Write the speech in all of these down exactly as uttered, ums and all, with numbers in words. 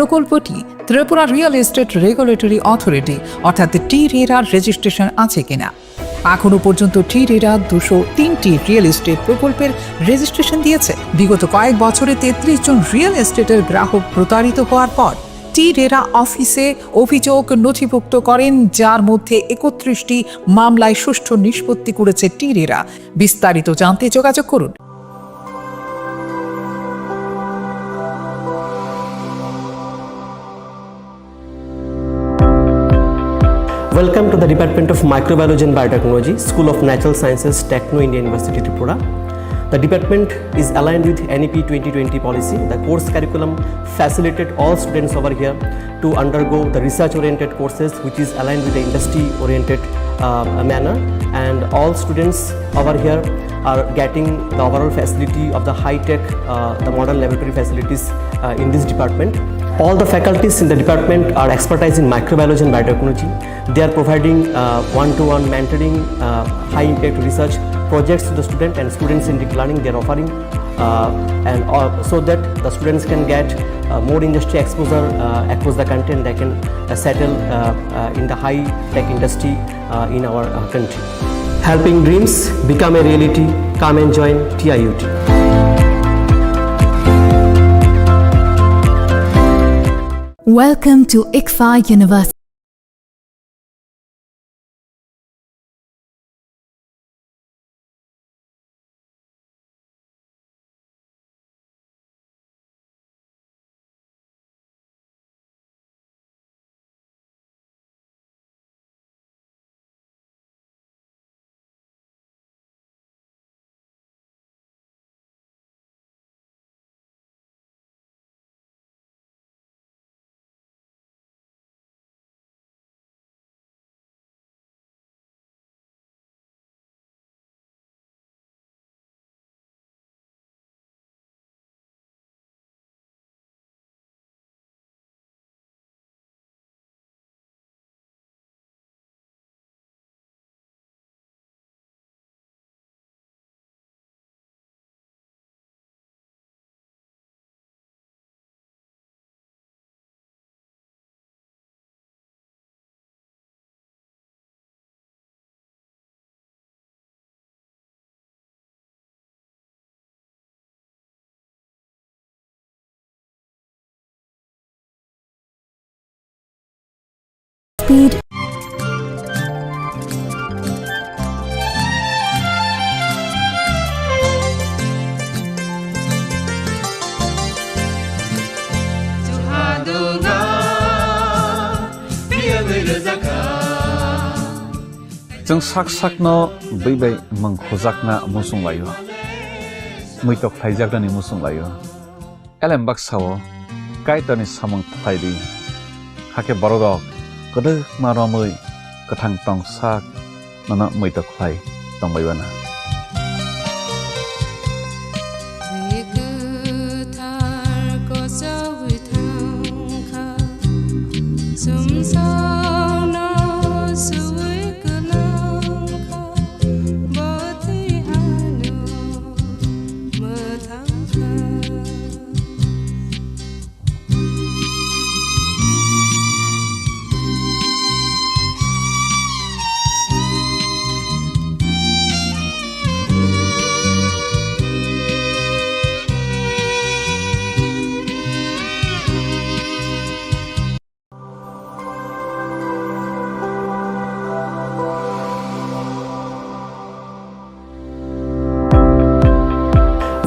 প্রকল্পটি Tripura real estate regulatory authority অর্থাৎ টি রেরার রেজিস্ট্রেশন আছে কিনা। এখনো পর্যন্ত টি রেরা দুশো তিনটি রিয়েল এস্টেট প্রকল্পের রেজিস্ট্রেশন দিয়েছে। বিগত কয়েক বছরে তেত্রিশ জন রিয়েল এস্টেটের গ্রাহক প্রতারিত হওয়ার পর টি রেরা অফিসে অভিযোগ নথিভুক্ত করেন, যার মধ্যে একত্রিশটি মামলায় সুষ্ঠু নিষ্পত্তি করেছে টি রেরা। বিস্তারিত জানতে যোগাযোগ করুন। Welcome to the Department of Microbiology and Biotechnology, School of Natural Sciences, Techno India University, Tripura. The department is aligned with N E P twenty twenty policy. The course curriculum facilitate all students over here to undergo the research-oriented courses, which is aligned with the industry-oriented, uh, manner. And all students over here are getting the overall facility of the high-tech, uh, the modern laboratory facilities, uh, in this department. All the faculties in the department are expertise in microbiology and biotechnology. They are providing, uh, one-to-one mentoring, uh, high-impact research projects to the student, and student-centric learning they are offering, uh, and, uh, so that the students can get, uh, more industry exposure, uh, across the country, and they can, uh, settle, uh, uh, in the high-tech industry, uh, in our, uh, country. Helping dreams become a reality. Come and join T I U T. Welcome to ICFAI University. Speed. Chwng sak sakno bwi bai mwng khujakna muchung laio, muitok khlaijaknani muchung laio. Elem baksa-o Kaitorni samung khlai di, hakhe bororok kwdwkma romwi kwthang tong sak nono muitok khlai tongbai uana. Twi kwthar kochaui thangkha, sumsokno suwi kwlangkha, bo twi ano mwthangkha.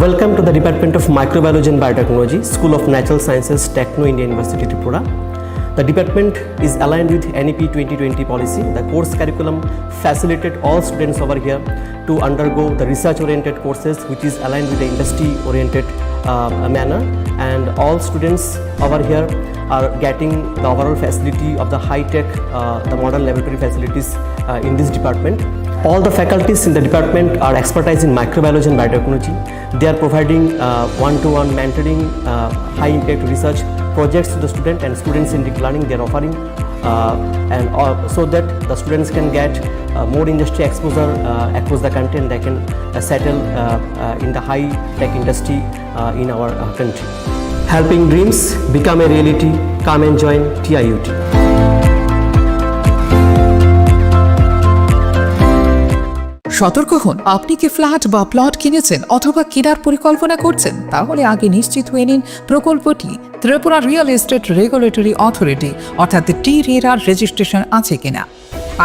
Welcome to the Department of Microbiology and Biotechnology, School of Natural Sciences, Techno India University, Tripura. The department is aligned with N E P twenty twenty policy. The course curriculum facilitate all students over here to undergo the research-oriented courses, which is aligned with the industry-oriented, uh, manner. And all students over here are getting the overall facility of the high-tech, uh, the modern laboratory facilities, uh, in this department. All the faculties in the department are expertise in microbiology and biotechnology. They are providing, uh, one-to-one mentoring, uh, high-impact research projects to the student, and student-centric learning they are offering, uh, and, uh, so that the students can get, uh, more industry exposure, uh, across the country, and they can, uh, settle, uh, uh, in the high-tech industry, uh, in our, uh, country. Helping dreams become a reality. Come and join T I U T. সতর্ক হন, আপনি কি ফ্ল্যাট বা প্লট কিনেছেন অথবা কেনার পরিকল্পনা করছেন? তাহলে আগে নিশ্চিত হয়ে নিন প্রকল্পটি Tripura real estate regulatory authority অর্থাৎ টি রেরার রেজিস্ট্রেশন আছে কিনা।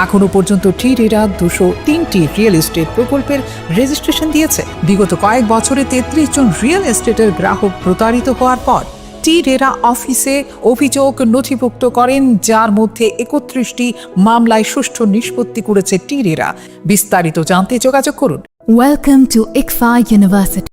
এখনো পর্যন্ত টি রেরা দুশো তিনটি রিয়েল এস্টেট প্রকল্পের রেজিস্ট্রেশন দিয়েছে। বিগত কয়েক বছরে তেত্রিশ জন রিয়েল এস্টেটের গ্রাহক প্রতারিত হওয়ার পর টি রেরা অফিসে অভিযোগ নথিভুক্ত করেন, যার মধ্যে একত্রিশটি মামলায় সুষ্ঠু নিষ্পত্তি করেছে টি রেরা। বিস্তারিত জানতে যোগাযোগ করুন। Welcome to ICFAI University.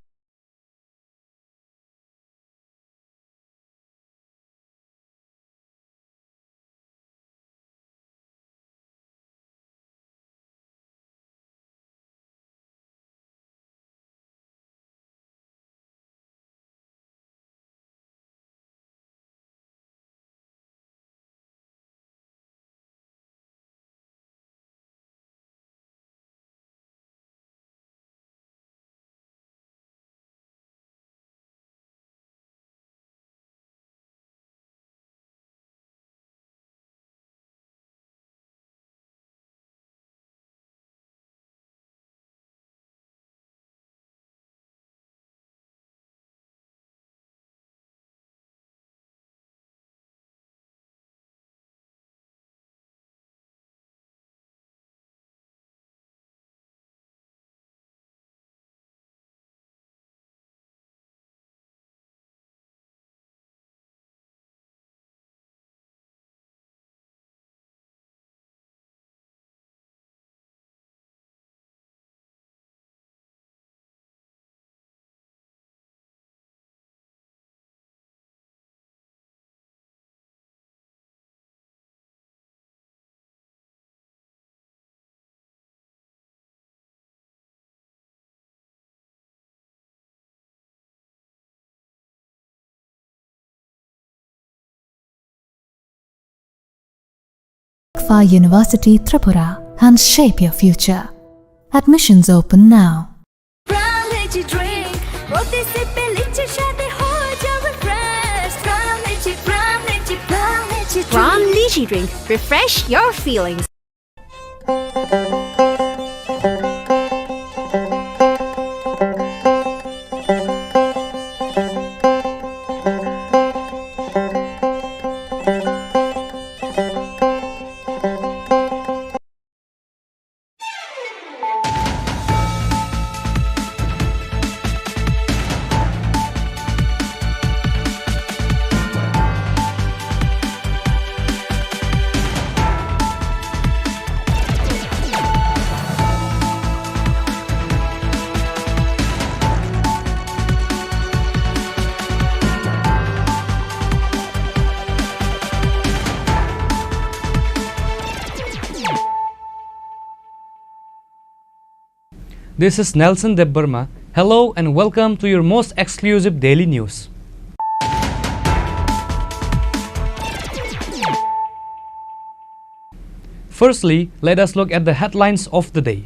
ICFAI University Tripura and shape your future. Admissions open now. Prime Lychee Drink, প্রতি সিপে লিচির স্বাদে হয়ে যাও refresh. Prime Lychee, Prime Lychee, Prime Lychee Drink. Prime Lychee Drink, refresh your feelings. This is Nelson Debbarma. Hello and welcome to your most exclusive daily news. Firstly, let us look at the headlines of the day.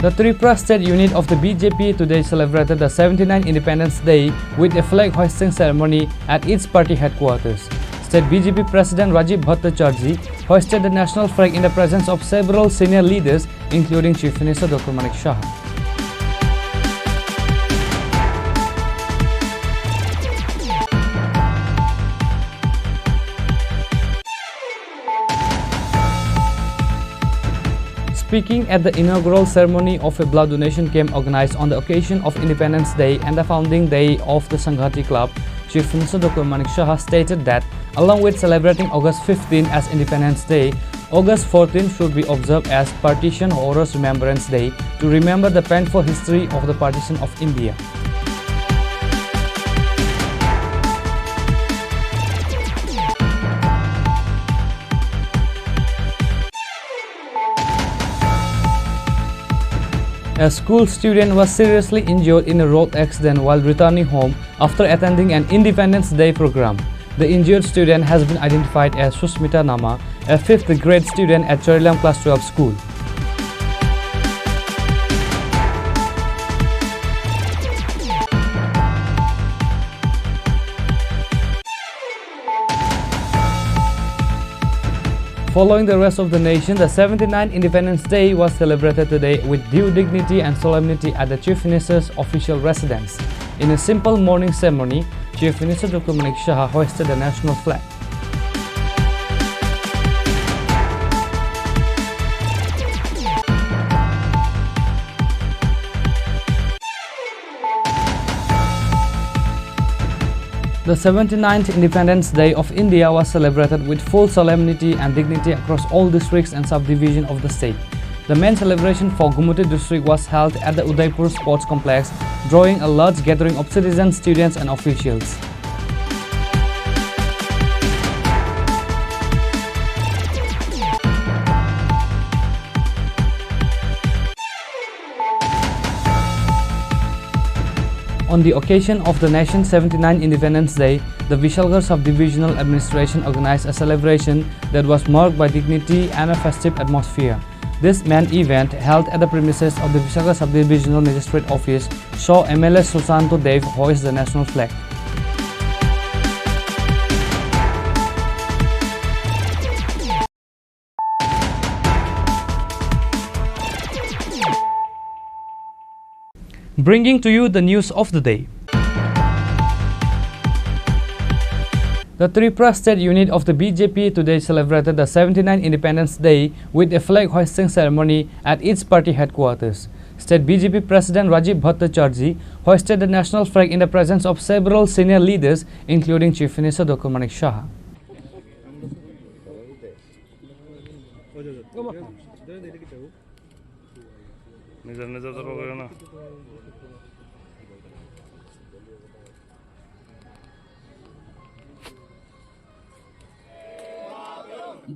The Tripura State Unit of the B J P today celebrated the seventy-ninth Independence Day with a flag hoisting ceremony at its party headquarters. State B J P President Rajiv Bhattacharjee hoisted the national flag in the presence of several senior leaders, including Chief Minister Doctor Manik Saha. Speaking at the inaugural ceremony of a blood donation camp organized on the occasion of Independence Day and the founding day of the Sanghati Club, Chief Minister Doctor Manik Saha stated that, along with celebrating August fifteen as Independence Day, August fourteen should be observed as Partition Horrors Remembrance Day to remember the painful history of the partition of India. A school student was seriously injured in a road accident while returning home after attending an Independence Day program. The injured student has been identified as Susmita Nama, a fifth grade student at Charilam Class twelve school. Following the rest of the nation, the seventy-ninth Independence Day was celebrated today with due dignity and solemnity at the Chief Minister's official residence. In a simple morning ceremony, Chief Minister Doctor Manik Saha hoisted the national flag. The seventy-ninth Independence Day of India was celebrated with full solemnity and dignity across all districts and subdivision of the state. The main celebration for Gumoti district was held at the Udaipur Sports Complex, drawing a large gathering of citizens, students and officials. On the occasion of the nation's seventy-ninth Independence Day, the Vishalgarh Sub-Divisional Administration organized a celebration that was marked by dignity and a festive atmosphere. This main event, held at the premises of the Vishalgarh Sub-Divisional Magistrate Office, saw M L A Susanto Dev hoist the national flag. Bringing to you the news of the day. The Tripura State Unit of the B J P today celebrated the seventy-ninth Independence Day with a flag hoisting ceremony at its party headquarters. State B J P President Rajiv Bhattacharjee hoisted the national flag in the presence of several senior leaders, including Chief Minister Doctor Manik Saha. নিজর নিজর দরবার করে না।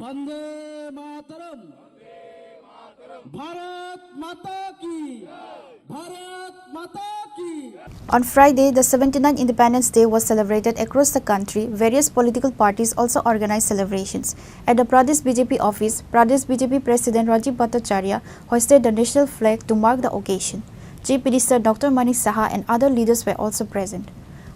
বন্দে মাতরম। ভারত মাতা কি। Bharat Mata Ki! On Friday, the seventy-ninth Independence Day was celebrated across the country. Various political parties also organized celebrations. At the Pradesh B J P office, Pradesh B J P President Rajiv Bhattacharya hoisted the national flag to mark the occasion. Chief Minister Doctor Manik Saha and other leaders were also present.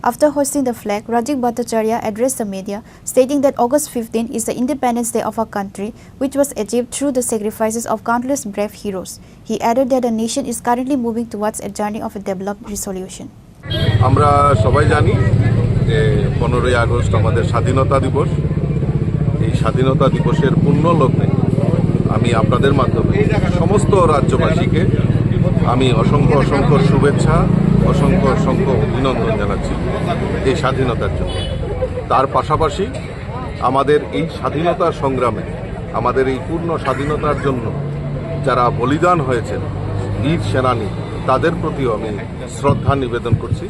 After hoisting the flag, Rajiv Bhattacharya addressed the media, stating that August fifteenth is the Independence Day of our country, which was achieved through the sacrifices of countless brave heroes. He added that the nation is currently moving towards a journey of a developed resolution. আমরা সবাই জানি যে পনেরোই আগস্ট আমাদের স্বাধীনতা দিবস। এই স্বাধীনতা দিবসের পুণ্য লগ্নে আমি আপনাদের মাধ্যমে সমস্ত রাজ্যবাসীকে আমি অসংখ্য অসংখ্য শুভেচ্ছা, অসংখ্য অসংখ্য অভিনন্দন জানাচ্ছি এই স্বাধীনতার জন্য। তার পাশাপাশি আমাদের এই স্বাধীনতা সংগ্রামে, আমাদের এই পূর্ণ স্বাধীনতার জন্য যারা বলিদান হয়েছেন, বীর সেনানী, তাদের প্রতিও আমি শ্রদ্ধা নিবেদন করছি।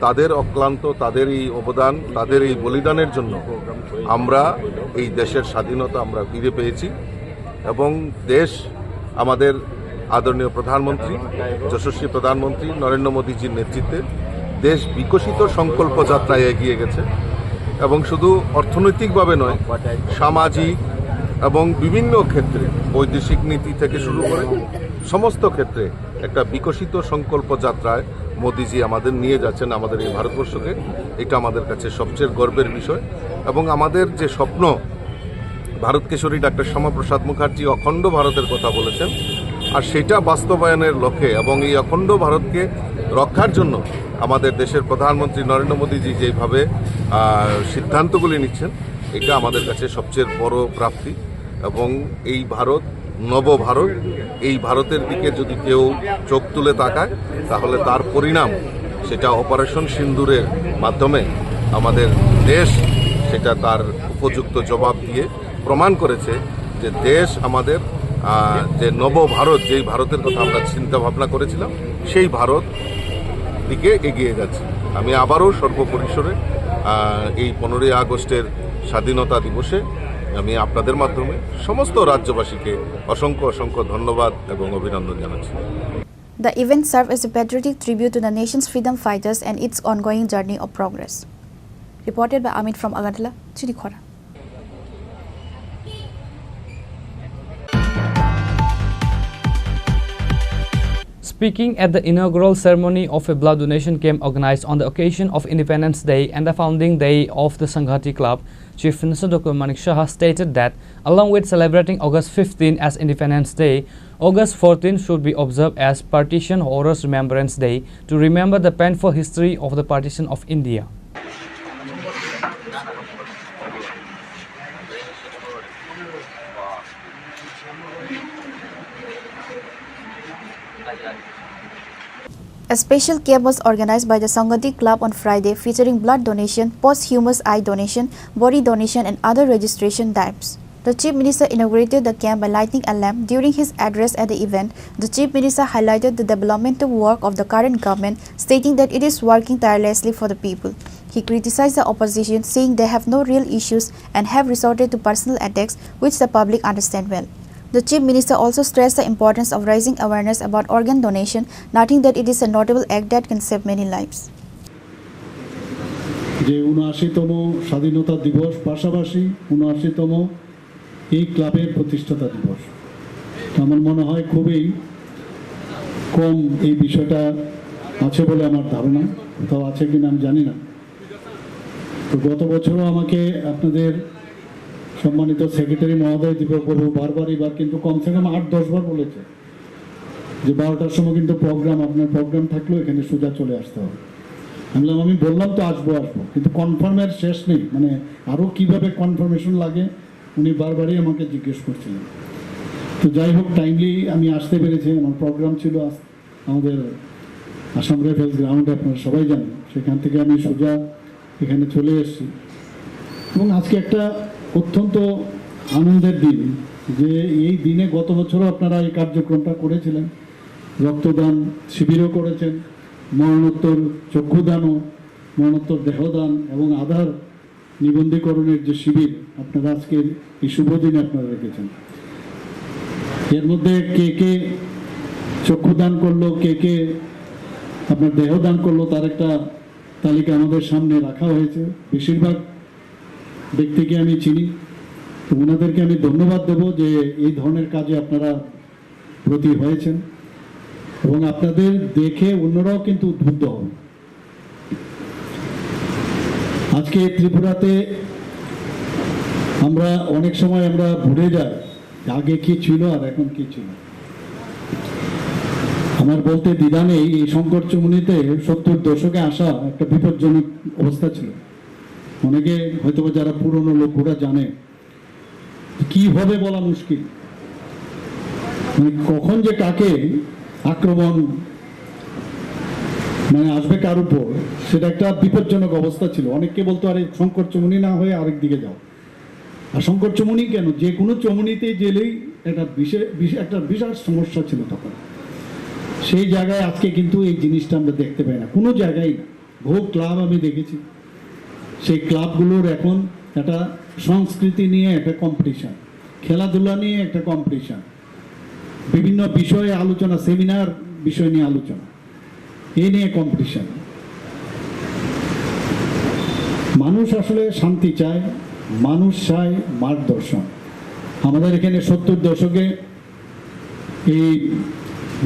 তাদের অক্লান্ত, তাদের এই অবদান, তাদের এই বলিদানের জন্য আমরা এই দেশের স্বাধীনতা আমরা ফিরে পেয়েছি এবং দেশ আমাদের আদরণীয় প্রধানমন্ত্রী, যশস্বী প্রধানমন্ত্রী নরেন্দ্র মোদীজির নেতৃত্বে দেশ বিকশিত সংকল্প যাত্রায় এগিয়ে গেছে এবং শুধু অর্থনৈতিকভাবে নয়, সামাজিক এবং বিভিন্ন ক্ষেত্রে, বৈদেশিক নীতি থেকে শুরু করে সমস্ত ক্ষেত্রে একটা বিকশিত সংকল্প যাত্রায় মোদিজি আমাদের নিয়ে যাচ্ছেন আমাদের এই ভারতবর্ষকে। এটা আমাদের কাছে সবচেয়ে গর্বের বিষয় এবং আমাদের যে স্বপ্ন, ভারত কেশরী ডাক্তার শ্যামাপ্রসাদ মুখার্জি অখণ্ড ভারতের কথা বলেছেন, আর সেটা বাস্তবায়নের লক্ষ্যে এবং এই অখণ্ড ভারতকে রক্ষার জন্য আমাদের দেশের প্রধানমন্ত্রী নরেন্দ্র মোদীজি যেইভাবে, আহ, সিদ্ধান্তগুলি নিচ্ছেন, এটা আমাদের কাছে সবচেয়ে বড় প্রাপ্তি। এবং এই ভারত, নব ভারত, এই ভারতের দিকে যদি কেউ চোখ তুলে তাকায়, তাহলে তার পরিণাম সেটা অপারেশন সিন্দুরের মাধ্যমে আমাদের দেশ সেটা তার উপযুক্ত জবাব দিয়ে প্রমাণ করেছে যে দেশ আমাদের, আহ, যে নব ভারত, যেই ভারতের কথা আমরা চিন্তা ভাবনা করেছিলাম, সেই ভারত দিকে এগিয়ে যাচ্ছে। আমি আবারও সর্বপরিসরে, আহ, এই পনেরোই আগস্টের স্বাধীনতা দিবসে আমি আপনাদের মাধ্যমে সমস্ত রাজ্যবাসীকে অসংখ্য অসংখ্য ধন্যবাদ এবং অভিনন্দন জানাচ্ছি। The event served as a patriotic tribute to the nation's freedom fighters and its ongoing journey of progress. Reported by Amit from Agartala, Chirikhora. Speaking at the inaugural ceremony of a blood donation camp organized on the occasion of Independence Day and the founding day of the Sanghati Club, Chief Minister Doctor Manik Saha stated that, along with celebrating August fifteen as Independence Day, August fourteen should be observed as Partition Horrors Remembrance Day to remember the painful history of the partition of India. A special camp was organized by the Sanghati Club on Friday, featuring blood donation, posthumous eye donation, body donation, and other registration drives. The Chief Minister inaugurated the camp by lighting a lamp. During his address at the event, the Chief Minister highlighted the developmental work of the current government, stating that it is working tirelessly for the people. He criticized the opposition, saying they have no real issues and have resorted to personal attacks, which the public understand well. The Chief Minister also stressed the importance of raising awareness about organ donation, noting that it is a notable act that can save many lives. যে ঊনআশিতম স্বাধীনতা দিবস, পাশাপাশি ঊনআশিতম এই ক্লাবের প্রতিষ্ঠাতা দিবস। তো আমার মনে হয় খুবই কম এই বিষয়টা আছে বলে আমার ধারণা, কোথাও আছে কিনা আমি জানি না। তো গত বছরও আমাকে আপনাদের সম্মানিত সেক্রেটারি মহোদয় দীপক বাবু বারবার এবার কিন্তু কমসে কম আট দশ বার বলেছে যে বারোটার সময় কিন্তু প্রোগ্রাম, আপনার প্রোগ্রাম থাকলেও এখানে সোজা চলে আসতে হবে। আমি বললাম, "আমি বললাম তো আসবো, আসবো, কিন্তু কনফার্মের শেষ নেই, মানে আরও কীভাবে কনফার্মেশন লাগে।" উনি বারবারই আমাকে জিজ্ঞেস করছিলেন। তো যাই হোক, টাইমলি আমি আসতে পেরেছি, আমার প্রোগ্রাম ছিল আস-, আমাদের আসাম রাইফেলস গ্রাউন্ডে, আপনারা সবাই জানেন, সেখান থেকে আমি সোজা এখানে চলে এসেছি। এবং আজকে একটা অত্যন্ত আনন্দের দিন, যে এই দিনে গত বছরও আপনারা এই কার্যক্রমটা করেছিলেন, রক্তদান শিবিরও করেছেন, মরণোত্তর চক্ষুদানও, মরণোত্তর দেহদান এবং আধার নিবন্ধীকরণের যে শিবির আপনারা আজকে এই শুভ দিনে আপনারা রেখেছেন। এর মধ্যে কে কে চক্ষুদান করলো, কে কে আপনার দেহ দান করলো, তার একটা তালিকা আমাদের সামনে রাখা হয়েছে। বেশিরভাগ ব্যক্তিকে আমি চিনি, তো ওনাদেরকে আমি ধন্যবাদ দেব যে এই ধরনের কাজে আপনারা ব্রতী হয়েছেন এবং আপনাদের দেখে অন্যরাও কিন্তু উদ্বুদ্ধ হন। আজকে ত্রিপুরাতে আমরা অনেক সময় আমরা ভুলে যাই যে আগে কি ছিল আর এখন কি ছিল। আমার বলতে দ্বিধা নেই, এই শঙ্কর চৌমুহনীতে সত্তর দশকে আসা একটা বিপজ্জনক অবস্থা ছিল। অনেকে হয়তোবা যারা পুরনো লোক ওরা জানে, কি হবে বলা মুশকিল, মানে কখন যে কাকে আক্রমণ মানে আসবে কার উপর, সেটা একটা বিপজ্জনক অবস্থা ছিল। অনেকে বলতো, "আরে শঙ্কর চৌমুহনী না হয়ে আরেক দিকে যাও।" আর শঙ্কর চৌমুহনী কেন, যে কোনো চৌমুহনীতেই গেলেই একটা বিশে-, বিশ-, একটা বিশাল সমস্যা ছিল তখন। সেই জায়গায় আজকে কিন্তু এই জিনিসটা আমরা দেখতে পাই না, কোনো জায়গায় না। বহু ক্লাব আমি দেখেছি, সেই ক্লাবগুলোর এখন একটা সংস্কৃতি নিয়ে একটা কম্পিটিশন, খেলাধুলা নিয়ে একটা কম্পিটিশন, বিভিন্ন বিষয়ে আলোচনা, সেমিনার বিষয় নিয়ে আলোচনা, এই নিয়ে কম্পিটিশন। মানুষ আসলে শান্তি চায়, মানুষ চায় মার্গদর্শন। আমাদের এখানে সত্তর দশকে এই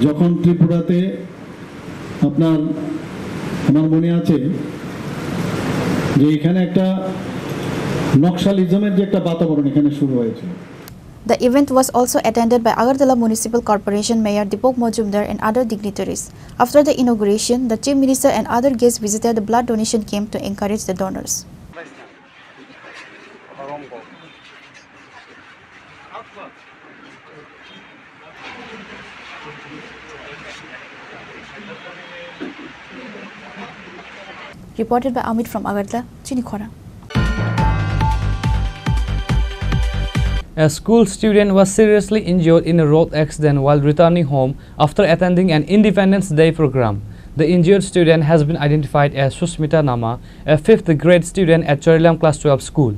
যখন ত্রিপুরাতে আপনার, আমার মনে আছে যে এখানে একটা নকশালিজমের যে একটা বাতাবরণ এখানে শুরু হয়েছিল। The event was also attended by Agartala Municipal Corporation Mayor Deepak Majumdar and other dignitaries. After the inauguration, the Chief Minister and other guests visited the blood donation camp to encourage the donors. Reported by Amit from Agartala, Chinikhora. A school student was seriously injured in a road accident while returning home after attending an Independence Day program. The injured student has been identified as Susmita Nama, a fifth grade student at Chorilam Class twelve school.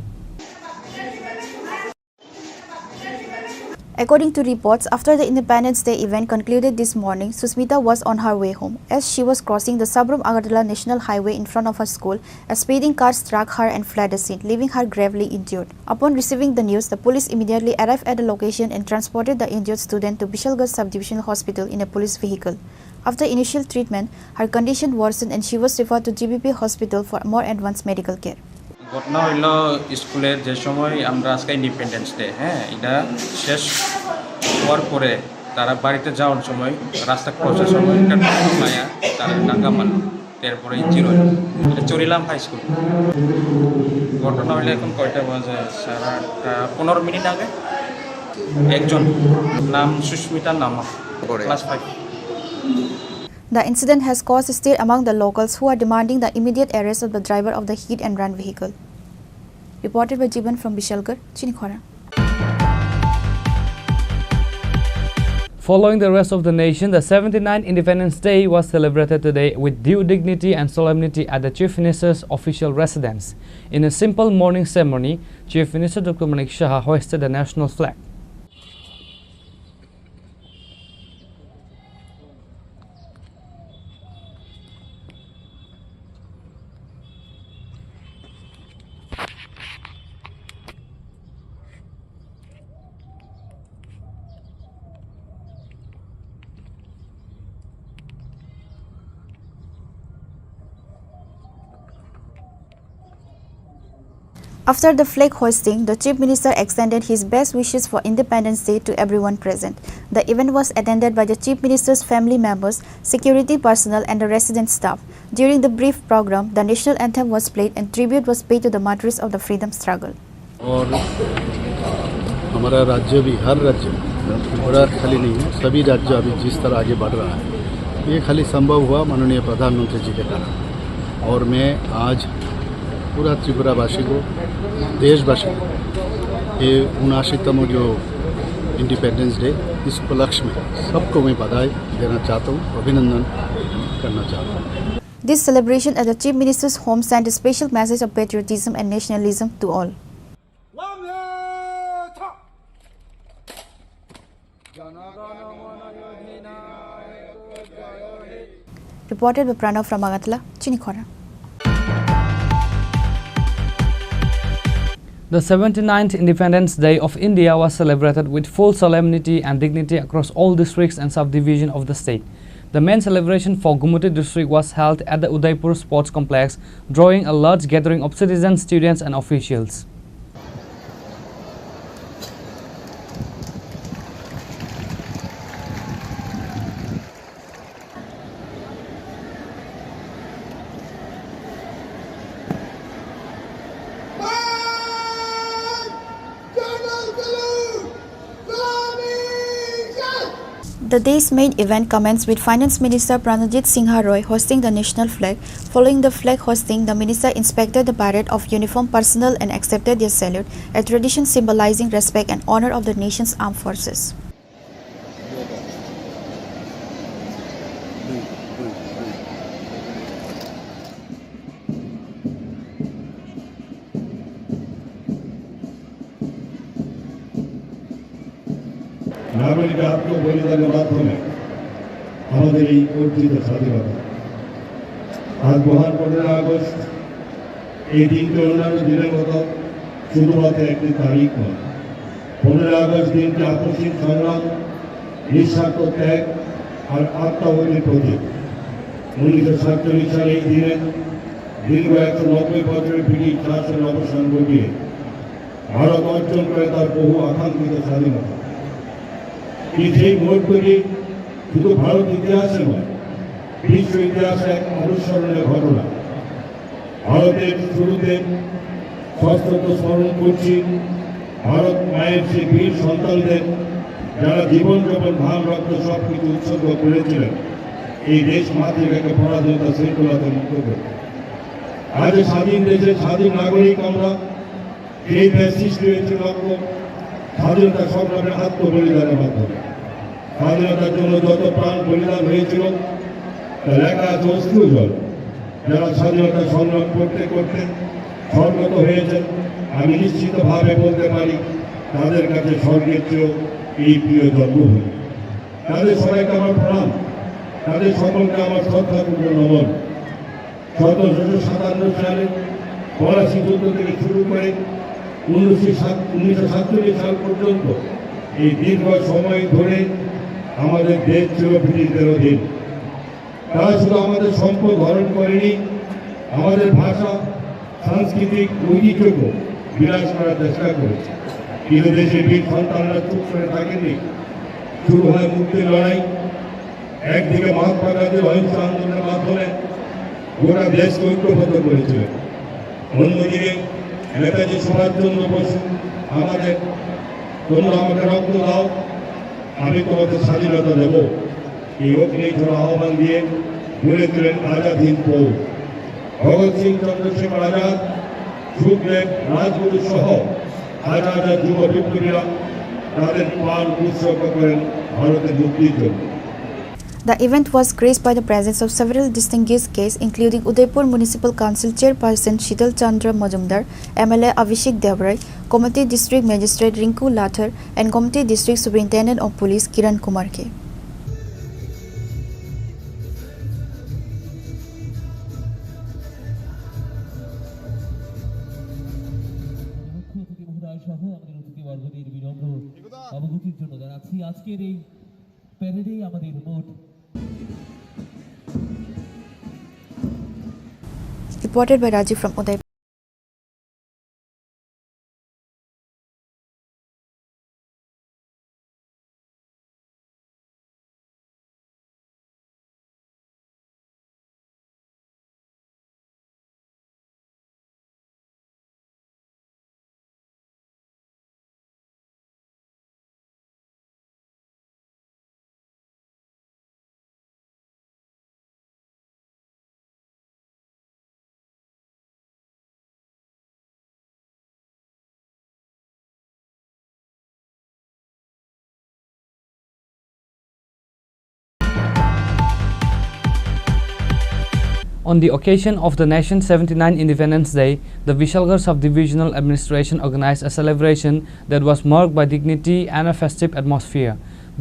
According to reports, after the Independence Day event concluded this morning, Susmita was on her way home. As she was crossing the Sabrum Agartala National Highway in front of her school, a speeding car struck her and fled the scene, leaving her gravely injured. Upon receiving the news, the police immediately arrived at the location and transported the injured student to Bishalgarh Sub-Divisional Hospital in a police vehicle. After initial treatment, her condition worsened and she was referred to G B P hospital for more advanced medical care. ঘটনা হইল স্কুলের যে সময় আমরা আজকে independence day, হ্যাঁ, এটা শেষ হওয়ার পরে তারা বাড়িতে যাওয়ার সময় রাস্তা ক্রসের সময় একটা টুকটুক আয়া তারা ধাক্কা মারল, তারপরে ইঞ্জিন হইল। এটা চরিলাম হাই স্কুল। ঘটনা হইলে এখন কয়টা বাজে? সাড়ে আটটা পনেরো মিনিট আগে একজন, নাম সুস্মিতা নামা, class five. The incident has caused stir among the locals, who are demanding the immediate arrest of the driver of the hit and run vehicle. Reported by Jiban from Bishalgarh, Chinikhora. Following the rest of the nation, the seventy-ninth Independence Day was celebrated today with due dignity and solemnity at the Chief Minister's official residence. In a simple morning ceremony, Chief Minister Doctor Manik Saha hoisted the national flag. After the flag hoisting, the Chief Minister extended his best wishes for Independence Day to everyone present. The event was attended by the Chief Minister's family members, security personnel, and the resident staff. During the brief program, the national anthem was played and tribute was paid to the martyrs of the freedom struggle. और हमारा राज्य भी, हर राज्य, त्रिपुरा खाली नहीं है, सभी राज्य अभी जिस तरह आगे बढ़ रहा है, ये खाली संभव हुआ माननीय प्रधानमंत्री जी के कारण। और मैं आज पूरा त्रिपुरावासी को, देशवासी को ये उनासीतम जो इंडिपेंडेंस डे, इस उपलक्ष्य में सबको मैं बधाई देना चाहता हूँ, अभिनंदन करना चाहता हूँ। This celebration at the Chief Minister's home sent a special message of patriotism and nationalism to all. Reported by Pranav from Agartala, Chinikhora. The seventy-ninth Independence Day of India was celebrated with full solemnity and dignity across all districts and subdivision of the state. The main celebration for Gumoti district was held at the Udaipur Sports Complex, drawing a large gathering of citizens, students and officials. The day's main event commenced with Finance Minister Pranajit Singha Roy hosting the national flag. Following the flag hosting, the minister inspected the parade of uniform personnel and accepted their salute, a tradition symbolizing respect and honor of the nation's armed forces. নাগরিকের আত্মবলিদানের মাধ্যমে আমাদের এই অর্জিত স্বাধীনতা। আজ মহান পনেরোই আগস্ট এই দিনটি অন্যান্য দিনের মতো শুধুমাত্র একটি তারিখ নয়। পনেরোই আগস্ট দিনটি আপসহীন সংগ্রাম, নিঃস্বার্থ ত্যাগ আর আত্মাহুতির প্রতীক। উনিশশো সাতচল্লিশ সালে এই দিনে দীর্ঘ একশো নব্বই বছরের ব্রিটিশ শাসনের অবসান ঘটিয়ে ভারত অর্জন করে তার বহু আকাঙ্ক্ষিত স্বাধীনতা। এই সেই মুহূর্তটি শুধু ভারত ইতিহাসে নয়, বিশ্ব ইতিহাসে এক অবিস্মরণীয় ঘটনা। ভারতের শুরুতে সশ্রদ্ধ স্মরণ করছি ভারত মায়ের সেই বীর সন্তানদের, যারা জীবন যৌবন ঘাম রক্ত সবকিছু উৎসর্গ করেছিলেন এই দেশ মাতৃকাকে পরাধীনতা শৃঙ্খলাতে মুক্ত করতে। আজ স্বাধীন দেশের স্বাধীন নাগরিক আমরা, যে দেশ সৃষ্টি হয়েছে মাত্র স্বাধীনতা সংগ্রামের আত্মবলিদানের মাধ্যমে। স্বাধীনতার জন্য যত প্রাণ বলিদান হয়েছিল, তা লেখা আছে অশ্রুজল। যারা স্বাধীনতা সংগ্রাম করতে করতে স্বর্গত হয়েছেন, আমি নিশ্চিতভাবে বলতে পারি, তাদের কাছে স্বর্গের চেয়েও এই প্রিয় জন্মভূমি। তাদের সবাইকে আমার প্রণাম, তাদের সকলকে আমার শ্রদ্ধাপূর্ণ নমন। সতেরোশো সাতান্ন সালে ফরাসি যুদ্ধ থেকে শুরু করে উনিশশো সাত, উনিশশো সাতচল্লিশ সাল পর্যন্ত এই দীর্ঘ সময় ধরে আমাদের দেশ ছিল ব্রিটিশদের অধীন। তারা শুধু আমাদের সম্পদ হরণ করেনি, আমাদের ভাষা, সাংস্কৃতিক ঐতিহ্যকে বিনাশ করার চেষ্টা করেছে। কিন্তু দেশের বীর সন্তানরা চুপ করে থাকেননি। শুরু হয় মুক্তির লড়াই। একদিকে মহাত্মা গান্ধীর অহিংস আন্দোলনের মাধ্যমে গোটা দেশকে ঐক্যবদ্ধ করেছিলেন, অন্যদিকে নেতাজি সুভাষচন্দ্র বসু আমাদের, "তোমরা আমাকে রক্ত দাও, আমি তোমাদের স্বাধীনতা দেব।" এই অগ্নিঝরা আহ্বান দিয়ে গড়ে তোলেন আজাদ হিন্দ ফৌজ। ভগৎ সিং, চন্দ্রশেখর আজাদ, সুখদেব, রাজগুরু সহ হাজার হাজার যুব বিপ্লবীরা তাদের প্রাণ উৎসর্গ করেন ভারতের মুক্তির জন্য। The event was graced by the presence of several distinguished guests, including Udaipur Municipal Council Chairperson Shital Chandra Majumdar, M L A Abhishek Debrai, Gomati District Magistrate Rinku Lathar, and Gomati District Superintendent of Police Kiran Kumar K. পক্ষ থেকে মহোদয় সহ আমাদের অতিথিবর্গদের বিনম্র অবগতির জন্য জানাচ্ছি, আজকের এই প্যারেডে আমাদের মোট Reported by Rajiv from Udaipur. On the occasion of the nation's seventy-ninth Independence Day, the Vishalgarh Subdivisional Administration organized a celebration that was marked by dignity and a festive atmosphere.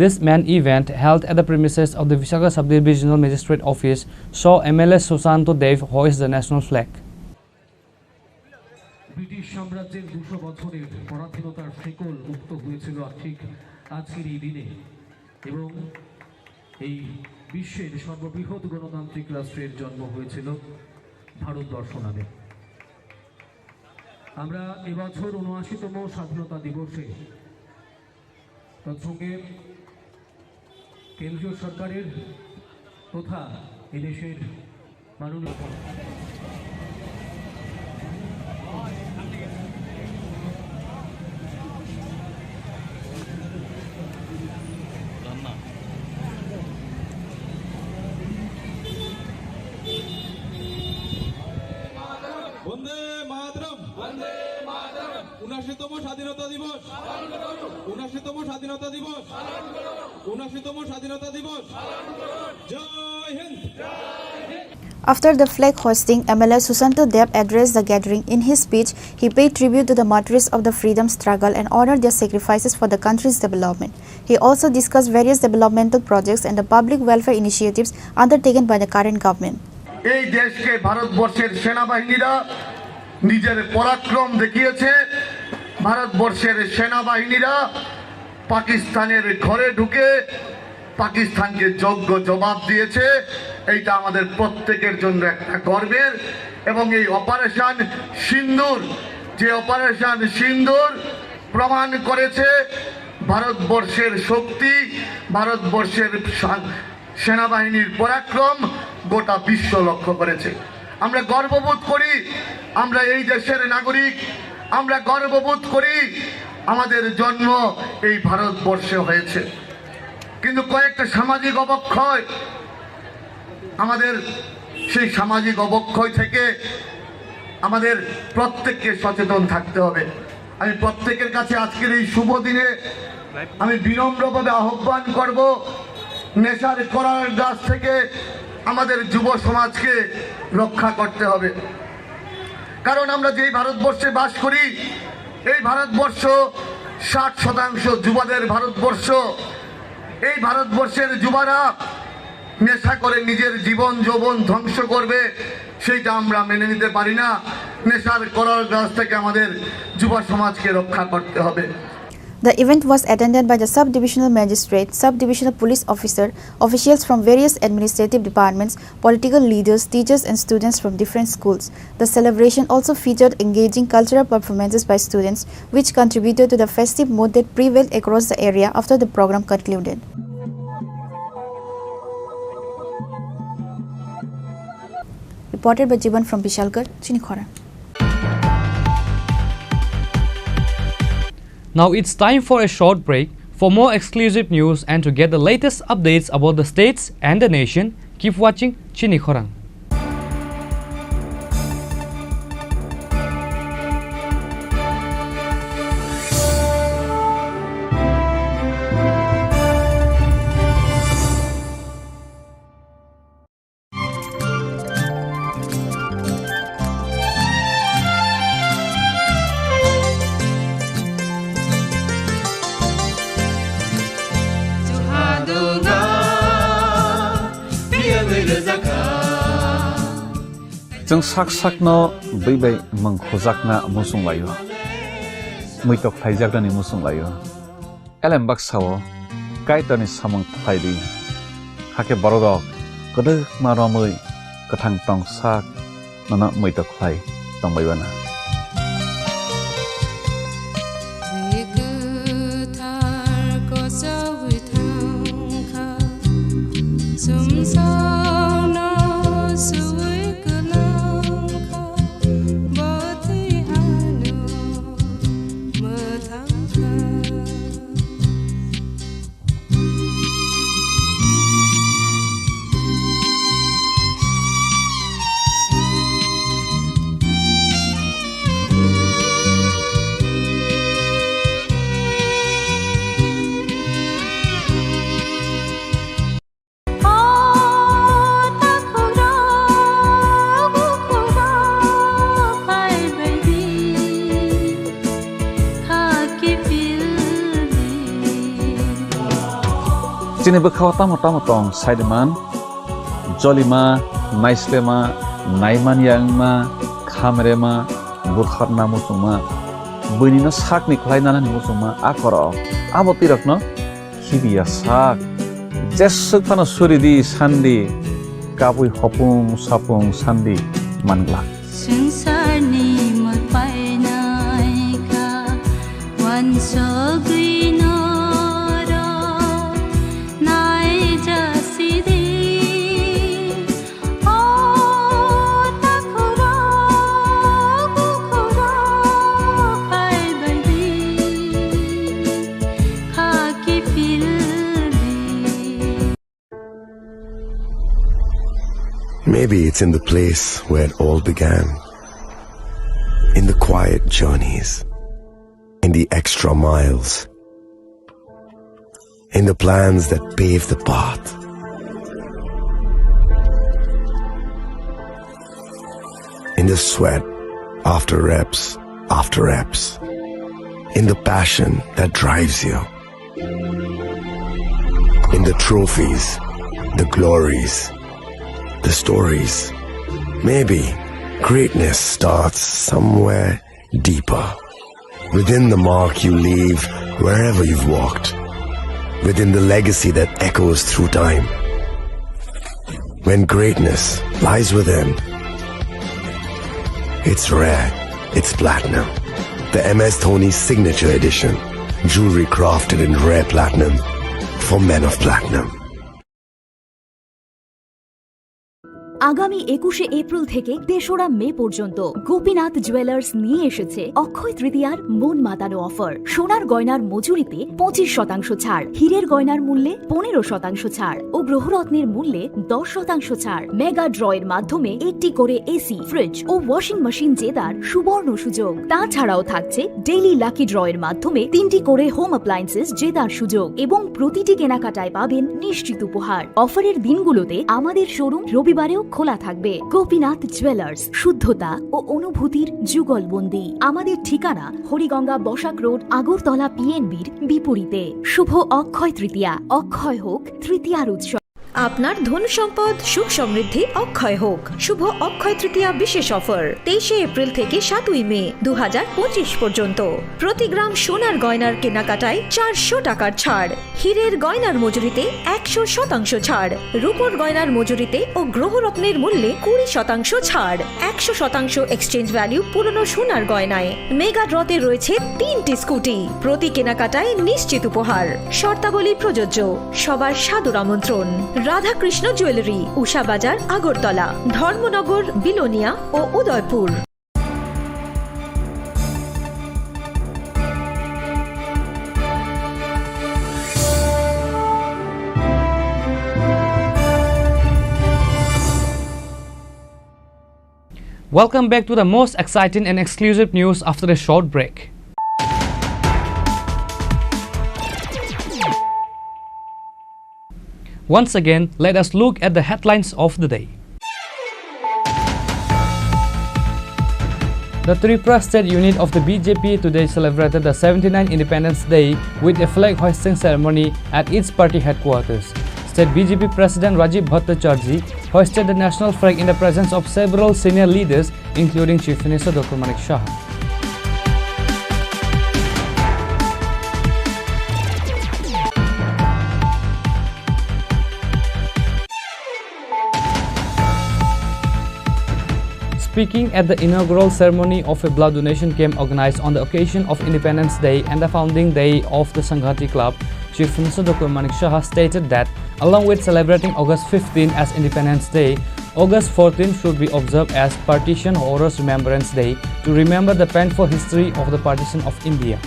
This main event, held at the premises of the Vishalgarh Subdivisional Magistrate Office, saw M L A Susanto Dev hoist the national flag. British সাম্রাজ্যের দুশো বছরের পরাধীনতার শেকল মুক্ত হয়েছিল ঠিক আজকের এই দিনে, এবং এই বিশ্বের সর্ববৃহৎ গণতান্ত্রিক রাষ্ট্রের জন্ম হয়েছিল ভারতবর্ষ নামে। আমরা এবছর ঊনআশিতম স্বাধীনতা দিবসে তৎসঙ্গে কেন্দ্রীয় সরকারের তথা এদেশের মাননীয় বন্দে মাতরম। বন্দে মাতরম। ঊনআশিতম স্বাধীনতা দিবস। ঊনআশিতম স্বাধীনতা দিবস। ঊনআশিতম স্বাধীনতা দিবস। জয় Hind. After the flag hoisting, M L A Susanto Deb addressed the gathering. In his speech, he paid tribute to the martyrs of the freedom struggle and honored their sacrifices for the country's development. He also discussed various developmental projects and the public welfare initiatives undertaken by the current government. এই দেশকে ভারতবর্ষের সেনাবাহিনীরা নিজের পরাক্রম দেখিয়েছে। ভারতবর্ষের সেনাবাহিনীরা পাকিস্তানের ঘরে ঢুকে পাকিস্তানকে যোগ্য জবাব দিয়েছে। এইটা আমাদের প্রত্যেকের জন্য একটা গর্বের। এবং এই অপারেশন সিন্দুর, যে অপারেশন সিন্দুর প্রমাণ করেছে ভারতবর্ষের শক্তি, ভারতবর্ষের সা-, সেনাবাহিনীর পরাক্রম গোটা বিশ্ব লক্ষ্য করেছে। আমরা গর্ববোধ করি, আমরা এই দেশের নাগরিক, আমরা গর্ববোধ করি আমাদের জন্ম এই ভারতবর্ষে হয়েছে। কিন্তু কয়েকটা সামাজিক অবক্ষয়, আমাদের সেই সামাজিক অবক্ষয় থেকে আমাদের প্রত্যেককে সচেতন থাকতে হবে। আমি প্রত্যেকের কাছে আজকের এই শুভ দিনে আমি বিনম্রভাবে আহ্বান করব, নেশার করার গ্রাস থেকে আমাদের যুব সমাজকে রক্ষা করতে হবে। কারণ আমরা যেই ভারতবর্ষে বাস করি, এই ভারতবর্ষ ষাট শতাংশ যুবাদের ভারতবর্ষ। এই ভারতবর্ষের যুবারা নেশা করে নিজের জীবন যৌবন ধ্বংস করবে, সেইটা আমরা মেনে নিতে পারি না। নেশার করার গ্রাস থেকে আমাদের যুব সমাজকে রক্ষা করতে হবে। The event was attended by the sub-divisional magistrate, sub-divisional police officer, officials from various administrative departments, political leaders, teachers and students from different schools. The celebration also featured engaging cultural performances by students, which contributed to the festive mood that prevailed across the area after the program concluded. Reported by Jiban from Bishalgarh, Chini Khorang. Now it's time for a short break. For more exclusive news and to get the latest updates about the states and the nation, keep watching Chini Khorang. Chwng sak sakno bwi bai mwng khujakna muchung laio, muitok khlaijaknani muchung laio. Elem baksa-o Kaitorni samung khlai di, hakhe bororok kwdwkma romwi kwthang tong sak nono muitok khlai tongbai uanw. Je kwthar kochaui thangkha, chwngsano suui kwlangkha, bo twi ano mwthangkha. Chini bwkhao tamo tamo tong saiman, jolima, naislema, naimanya wngma, khamrema, butharna muchungma, buinino sakni khlai nanani muchungma a korok, abo twirokno khibiya sak. Jeswk phano suri di sandi, kabui hopung sapung sandi manglak. Swngcharni mwtai naikha, uansugwi norok naijasidi. O takhurok, bukhurok phaibaidi, khaki phildi. Maybe it's in the place where it all began. In the quiet journeys, in the extra miles, in the plans that pave the path, in the sweat after reps after reps, in the passion that drives you. In the trophies, the glories, the stories. Maybe greatness starts somewhere deeper. Within the mark you leave wherever you've walked. Within the legacy that echoes through time. When greatness lies within, it's rare, it's platinum. The M S Dhoni Signature Edition, jewelry crafted in rare platinum for men of platinum. আগামী একুশে এপ্রিল থেকে তেসরা মে পর্যন্ত গোপীনাথ জুয়েলার্স নিয়ে এসেছে অক্ষয় তৃতীয়ার মন মাতানো অফার। সোনার গয়নার মজুরিতে পঁচিশ শতাংশ ছাড়, হীরের গয়নার মূল্যে পনেরো শতাংশ ছাড় ও গ্রহরত্নের মূল্যে দশ শতাংশ ছাড়। মেগা ড্র এর মাধ্যমে একটি করে এসি, ফ্রিজ ও ওয়াশিং মেশিন জেতার সুবর্ণ সুযোগ। তাছাড়াও থাকছে ডেইলি লাকি ড্র এর মাধ্যমে তিনটি করে হোম অ্যাপ্লায়েন্সেস জেতার সুযোগ এবং প্রতিটি কেনাকাটায় পাবেন নিশ্চিত উপহার। অফারের দিনগুলোতে আমাদের শোরুম রবিবারেও খোলা থাকবে। গোপীনাথ জুয়েলার্স, শুদ্ধতা ও অনুভূতির যুগলবন্দি। আমাদের ঠিকানা হরিগঙ্গা বসাক রোড, আগরতলা পিএনবির বিপরীতে। শুভ অক্ষয় তৃতীয়া, অক্ষয় হোক তৃতীয়ার উৎসব। আপনার ধন সম্পদ সুখ সমৃদ্ধি অক্ষয় হোক। শুভ অক্ষয় তৃতীয়া বিশেষ অফার তেইশে এপ্রিল থেকে সাতই মে দু হাজার পঁচিশ পর্যন্ত। প্রতি গ্রাম সোনার গয়নার কেনাকাটায় চারশো টাকার ছাড়, হীরের গয়নার মজুরিতে একশো শতাংশ ছাড়, রূপোর গয়নার মজুরিতে ও গ্রহরত্নের মূল্যে কুড়ি শতাংশ ছাড়, একশো শতাংশ এক্সচেঞ্জ ভ্যালু পুরনো সোনার গয়নায়। মেগা ড্রতে রয়েছে তিনটি স্কুটি, প্রতি কেনাকাটায় নিশ্চিত উপহার। শর্তাবলী প্রযোজ্য। সবার সাদর আমন্ত্রণ। রাধাকৃষ্ণ জুয়েলারি, উষা বাজার, আগরতলা, ধর্মনগর, বিলোনিয়া ও Udaipur. Welcome back to the most exciting and exclusive news after a short break. Once again, let us look at the headlines of the day. The Tripura State Unit of the B J P today celebrated the seventy-ninth Independence Day with a flag hoisting ceremony at its party headquarters. State B J P President Rajiv Bhattacharjee hoisted the national flag in the presence of several senior leaders, including Chief Minister Doctor Manik Saha. Speaking at the inaugural ceremony of a blood donation camp organized on the occasion of Independence Day and the founding day of the Sanghati Club, Chief Minister Doctor Manik Saha stated that, along with celebrating August fifteen as Independence Day, August fourteen should be observed as Partition Horrors Remembrance Day to remember the painful history of the partition of India.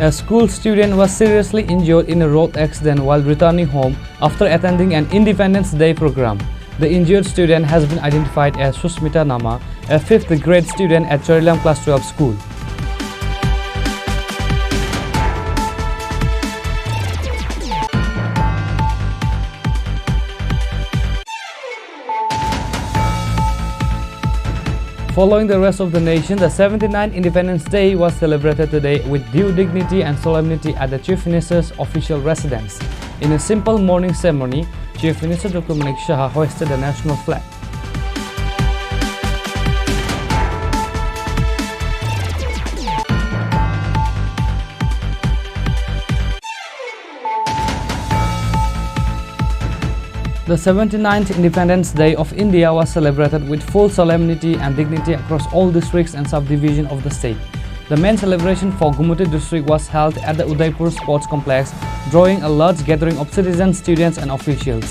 A school student was seriously injured in a road accident while returning home after attending an Independence Day program. The injured student has been identified as Sushmita Nama, a fifth grade student at Charilam Class twelve school. Following the rest of the nation, the seventy-ninth Independence Day was celebrated today with due dignity and solemnity at the Chief Minister's official residence. In a simple morning ceremony, Chief Minister Doctor Manik Saha hoisted the national flag. The seventy-ninth Independence Day of India was celebrated with full solemnity and dignity across all districts and subdivision of the state. The main celebration for Gumoti district was held at the Udaipur Sports Complex, drawing a large gathering of citizens, students and officials.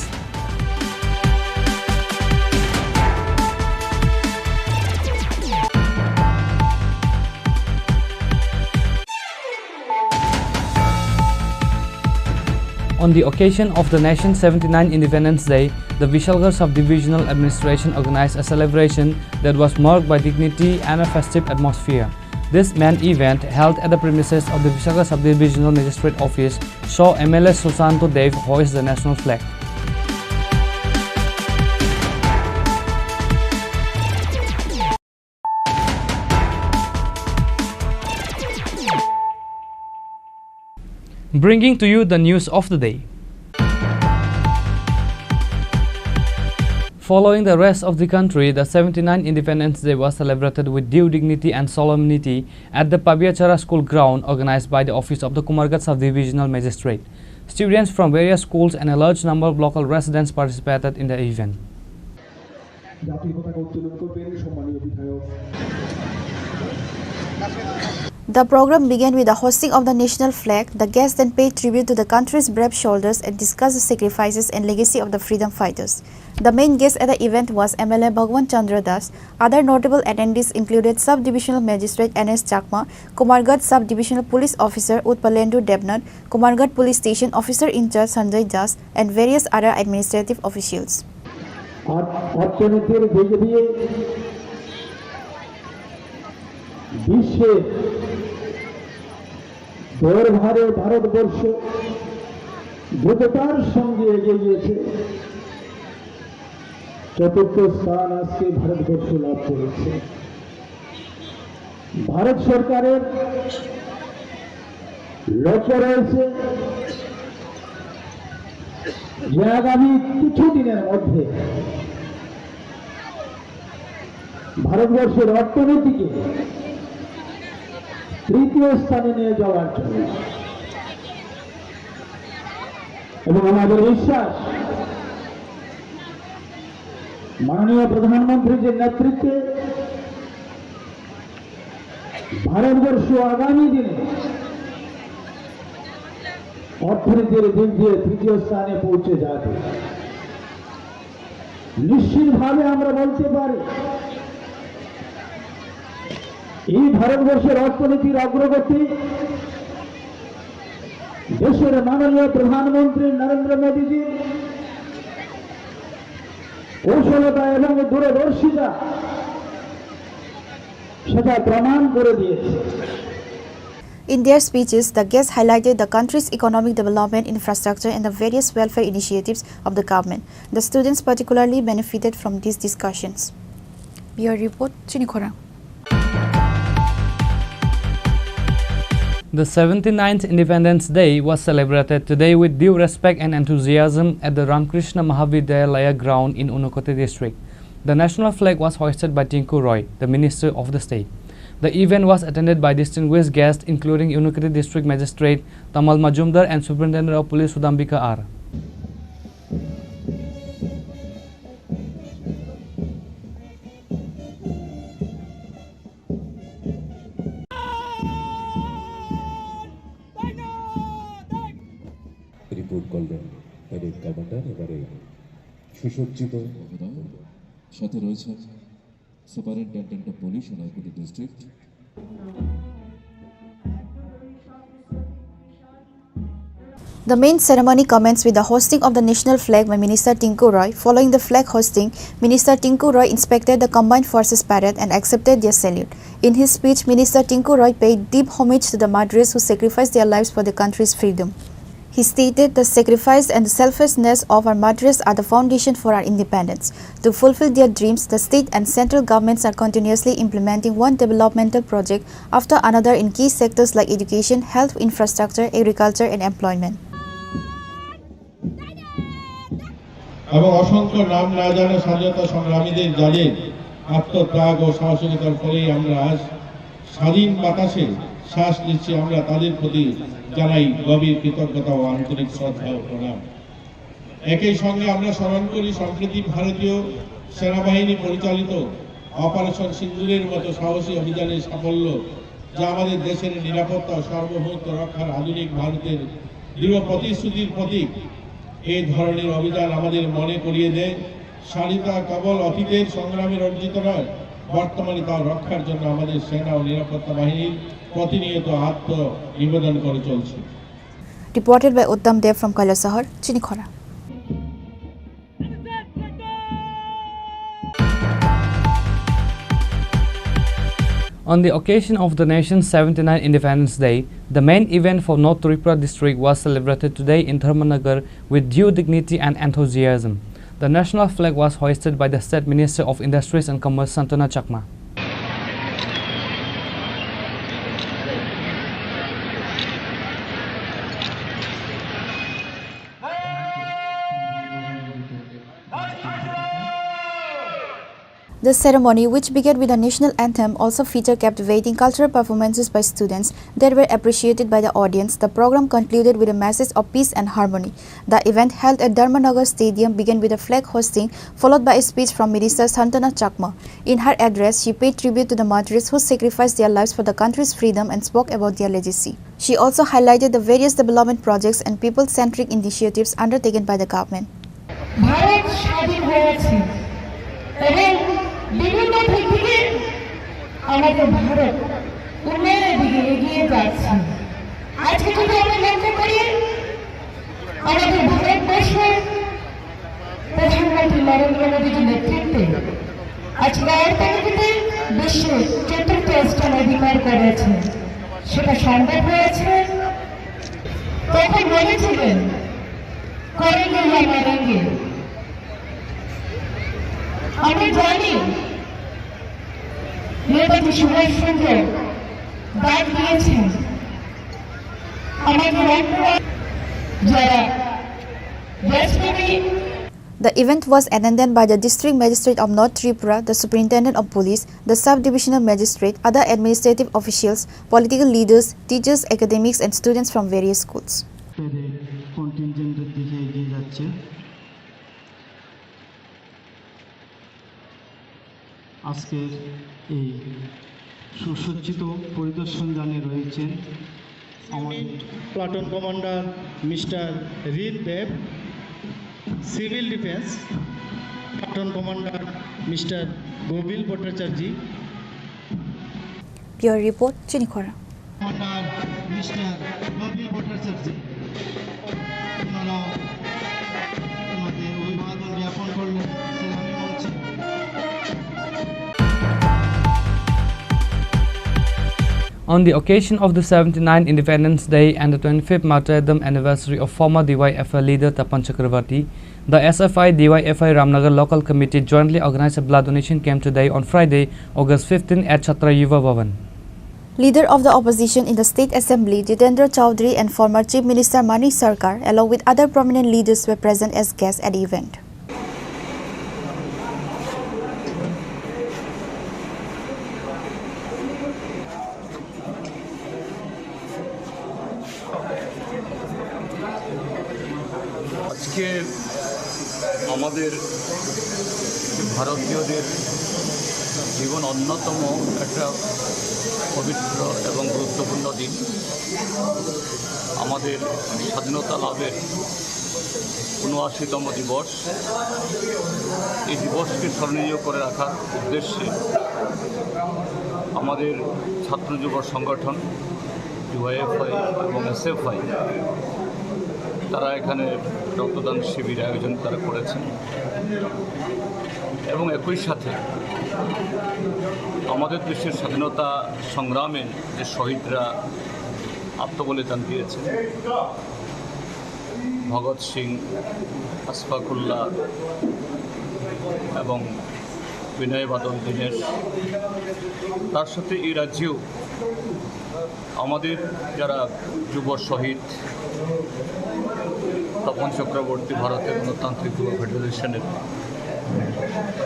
On the occasion of the nation's seventy-ninth Independence Day, the Vishalgarh Sub-Divisional Administration organized a celebration that was marked by dignity and a festive atmosphere. This main event, held at the premises of the Vishalgarh Sub-Divisional Magistrate Office, saw M L A Susanto Deb hoist the national flag. Bringing to you the news of the day. Following the rest of the country, the seventy-ninth Independence Day was celebrated with due dignity and solemnity at the Pabiachara School ground, organized by the office of the Kumarghat Sub-Divisional Magistrate. Students from various schools and a large number of local residents participated in the event. জাতীয় পতাকা উত্তোলন করবেন সম্মানীয় বিধায়ক। The program began with the hoisting of the national flag. The guests then paid tribute to the country's brave soldiers and discussed the sacrifices and legacy of the freedom fighters. The main guest at the event was M L A Bhagwan Chandra Das. Other notable attendees included Sub-Divisional Magistrate N S Chakma, Kumarghat Sub-Divisional Police Officer Utpalendu Debnath, Kumarghat Police Station Officer in Charge Sanjay Das, and various other administrative officials. Or-, অর্থনীতির দিক দিয়ে বিশ্বে দরবারে ভারতবর্ষ দ্রুততার সঙ্গে এগিয়ে গিয়েছে। চতুর্থ স্থান আজকে ভারতবর্ষ লাভ করেছে। ভারত সরকারের লক্ষ্য রয়েছে যে আগামী কিছু দিনের মধ্যে ভারতবর্ষের অর্থনীতিকে তৃতীয় স্থানে নিয়ে যাওয়ার জন্য। এবং আমাদের বিশ্বাস, মাননীয় প্রধানমন্ত্রীর যে নেতৃত্বে ভারতবর্ষ আগামী দিনে অর্থনীতির দিক দিয়ে তৃতীয় স্থানে পৌঁছে যাবে। নিশ্চিতভাবে আমরা বলতে পারি, এই ভারতবর্ষের অর্থনীতির অগ্রগতি দেশের মাননীয় প্রধানমন্ত্রী নরেন্দ্র মোদীজির কৌশলতা এবং দূরদর্শিতা সেটা প্রমাণ করে দিয়েছে। In their speeches, the guests highlighted the country's economic development, infrastructure, and the various welfare initiatives of the government. The students particularly benefited from these discussions. Bureau report, Chini Khorang. The seventy-ninth Independence Day was celebrated today with due respect and enthusiasm at the Ramakrishna Mahavidyalaya ground in Unakoti district. The national flag was hoisted by Tinku Roy, the Minister of the State. The event was attended by distinguished guests including Unakoti District Magistrate Tamal Majumdar and Superintendent of Police Sudambika R. Report করলেন parade commander. এবারে সুসজ্জিত মহোদয়, সাথে রয়েছেন superintendent of police, Unakoti district. The main ceremony commenced with the hoisting of the national flag by Minister Tinku Roy. Following the flag hoisting, Minister Tinku Roy inspected the combined forces parade and accepted their salute. In his speech, Minister Tinku Roy paid deep homage to the martyrs who sacrificed their lives for the country's freedom. He stated, "The sacrifice and the selflessness of our martyrs are the foundation for our independence." To fulfill their dreams, the state and central governments are continuously implementing one developmental project after another in key sectors like education, health, infrastructure, agriculture, and employment. এবং অসংখ্য নাম না জানা স্বাধীনতা সংগ্রামীদের যাদের আত্মত্যাগ ও সাহসিকতার ফলেই আমরা আজ স্বাধীন বাতাসে শ্বাস নিচ্ছি, আমরা তাদের প্রতি জানাই গভীর কৃতজ্ঞতা ও আন্তরিক শ্রদ্ধা ও প্রণাম। একই সঙ্গে আমরা স্মরণ করি সম্প্রতি ভারতীয় সেনাবাহিনী পরিচালিত অপারেশন সিন্দুরের মতো সাহসী অভিযানের সাফল্য, যা আমাদের দেশের নিরাপত্তা ও সার্বভৌমত্ব রক্ষার আধুনিক ভারতের দৃঢ় প্রতিশ্রুতির প্রতীক। এই ধরনের অভিযান আমাদের মনে করিয়ে দেয়, স্বাধীনতা কেবল অতীতের সংগ্রামের অর্জিত নয়, বর্তমানে তা রক্ষার জন্য আমাদের সেনা ও নিরাপত্তা বাহিনীর প্রতিনিয়ত আত্মনিবেদন করে চলছে। Reported by Uttam Dev from Kailasahar, Chinikhora. On the occasion of the nation's seventy-ninth Independence Day, the main event for North Tripura district was celebrated today in Dharmanagar with due dignity and enthusiasm. The national flag was hoisted by the State Minister of Industries and Commerce, Santana Chakma. The ceremony, which began with a national anthem, also featured captivating cultural performances by students that were appreciated by the audience. The program concluded with a message of peace and harmony. The event, held at Dharmanagar Stadium, began with a flag hoisting, followed by a speech from Minister Santana Chakma. In her address, she paid tribute to the martyrs who sacrificed their lives for the country's freedom and spoke about their legacy. She also highlighted the various development projects and people-centric initiatives undertaken by the government. Bharat স্বাধীন হয়েছে এবং বিভিন্ন দিক থেকে আমাদের ভারত উন্নয়নের দিকে এগিয়ে যাচ্ছে। আজকে যদি আমরা লক্ষ্য করি, আমাদের ভারতবর্ষে প্রধানমন্ত্রী নরেন্দ্র মোদীজির নেতৃত্বে আজকে অর্থনীতিতে বিশ্বে চতুর্থ স্থান অধিকার করেছে। সেটা সম্ভব হয়েছে, তখন বলেছিলেন, "করেঙ্গে ইয়া মরেঙ্গে।" আমরা জানি নেতাজি সুভাষ চন্দ্র ডাক দিয়েছেন আমাদের অপরাধ যারা দেশপ্রেমী। The event was attended by the District Magistrate of North Tripura, the Superintendent of Police, the Sub-Divisional Magistrate, other administrative officials, political leaders, teachers, academics, and students from various schools. কন্টিনজেন্টের দিকে এগিয়ে যাচ্ছে। আজকের এই সুসজ্জিত পরিদর্শন জানিয়ে রয়েছেন আমাদের platoon commander mister Hrid Dev, civil defence platoon commander mister Gobil Bhattacharya, Bureau report, Chinikhora. Commander mister Rabi Bhattacharya, ওনারা ওনাদের অভিবাদন জ্ঞাপন করলেন সেলামি মঞ্চে। On the occasion of the seventy-ninth Independence Day and the twenty-fifth martyrdom anniversary of former D Y F I leader Tapan Chakravarti, the S F I D Y F I Ramnagar Local Committee jointly organized a blood donation camp today on Friday, August fifteen at Chhatra Yuva Bhavan. Leader of the opposition in the State Assembly, Jitendra Chaudhary, and former Chief Minister Manik Sarkar, along with other prominent leaders, were present as guests at the event. আজকে আমাদের ভারতীয়দের জীবন অন্যতম একটা পবিত্র এবং গুরুত্বপূর্ণ দিন। আমাদের স্বাধীনতা লাভের ঊনআশিতম দিবস। এই দিবসকে স্মরণীয় করে রাখার উদ্দেশ্যে আমাদের ছাত্র যুব সংগঠন ডিওয়াইএফআই এবং এসএফআই তারা এখানে রক্তদান শিবির আয়োজন তারা করেছেন এবং একই সাথে আমাদের দেশের স্বাধীনতা সংগ্রামে যে শহীদরা আত্মবলিদান দিয়েছেন, ভগৎ সিং, আশফাকুল্লাহ এবং বিনয় বাদল দীনেশ, তার সাথে এই রাজ্যেও আমাদের যারা যুব শহীদ, তপন চক্রবর্তী ভারতের গণতান্ত্রিক যুব ফেডারেশনের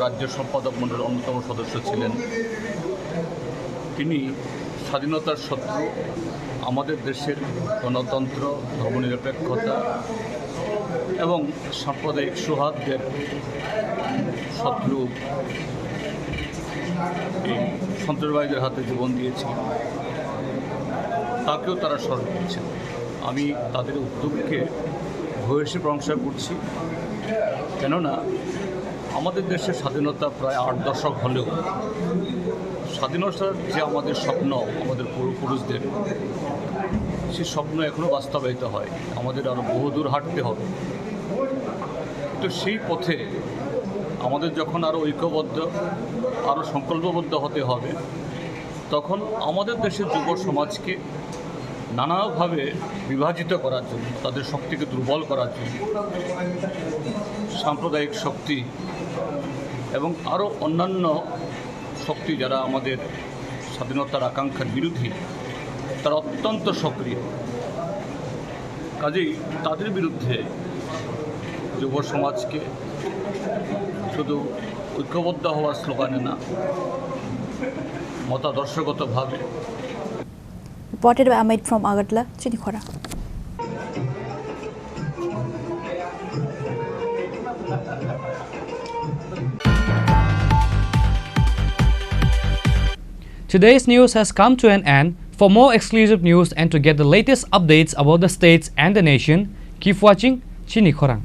রাজ্য সম্পাদক মণ্ডলীর অন্যতম সদস্য ছিলেন। তিনি স্বাধীনতার শত্রু, আমাদের দেশের গণতন্ত্র, ধর্মনিরপেক্ষতা এবং সাম্প্রদায়িক সৌহার্দ্যের শত্রু, এই সন্ত্রাসবাদীদের হাতে জীবন দিয়েছিলেন, তাকেও তারা স্মরণ করছেন। আমি তাদের উদ্যোগকে ভূয়সী প্রশংসা করছি, কেননা আমাদের দেশের স্বাধীনতা প্রায় আট দশক হলেও স্বাধীনতার যে আমাদের স্বপ্ন, আমাদের পূর্বপুরুষদের, সেই স্বপ্ন এখনও বাস্তবায়িত হয়। আমাদের আরও বহুদূর হাঁটতে হবে। তো সেই পথে আমাদের যখন আরও ঐক্যবদ্ধ, আরও সংকল্পবদ্ধ হতে হবে, তখন আমাদের দেশের যুব সমাজকে নানাভাবে বিভাজিত করার জন্য, তাদের শক্তিকে দুর্বল করার জন্য সাম্প্রদায়িক শক্তি এবং আরও অন্যান্য শক্তি, যারা আমাদের স্বাধীনতার আকাঙ্ক্ষার বিরোধী, তারা অত্যন্ত সক্রিয়। কাজেই তাদের বিরুদ্ধে যুব সমাজকে শুধু ঐক্যবদ্ধ হওয়ার স্লোগানে না, মতাদর্শগতভাবে Reported by Amit from Agartala, Chinikhora. Today's news has come to an end. For more exclusive news and to get the latest updates about the states and the nation, keep watching Chinikhorang.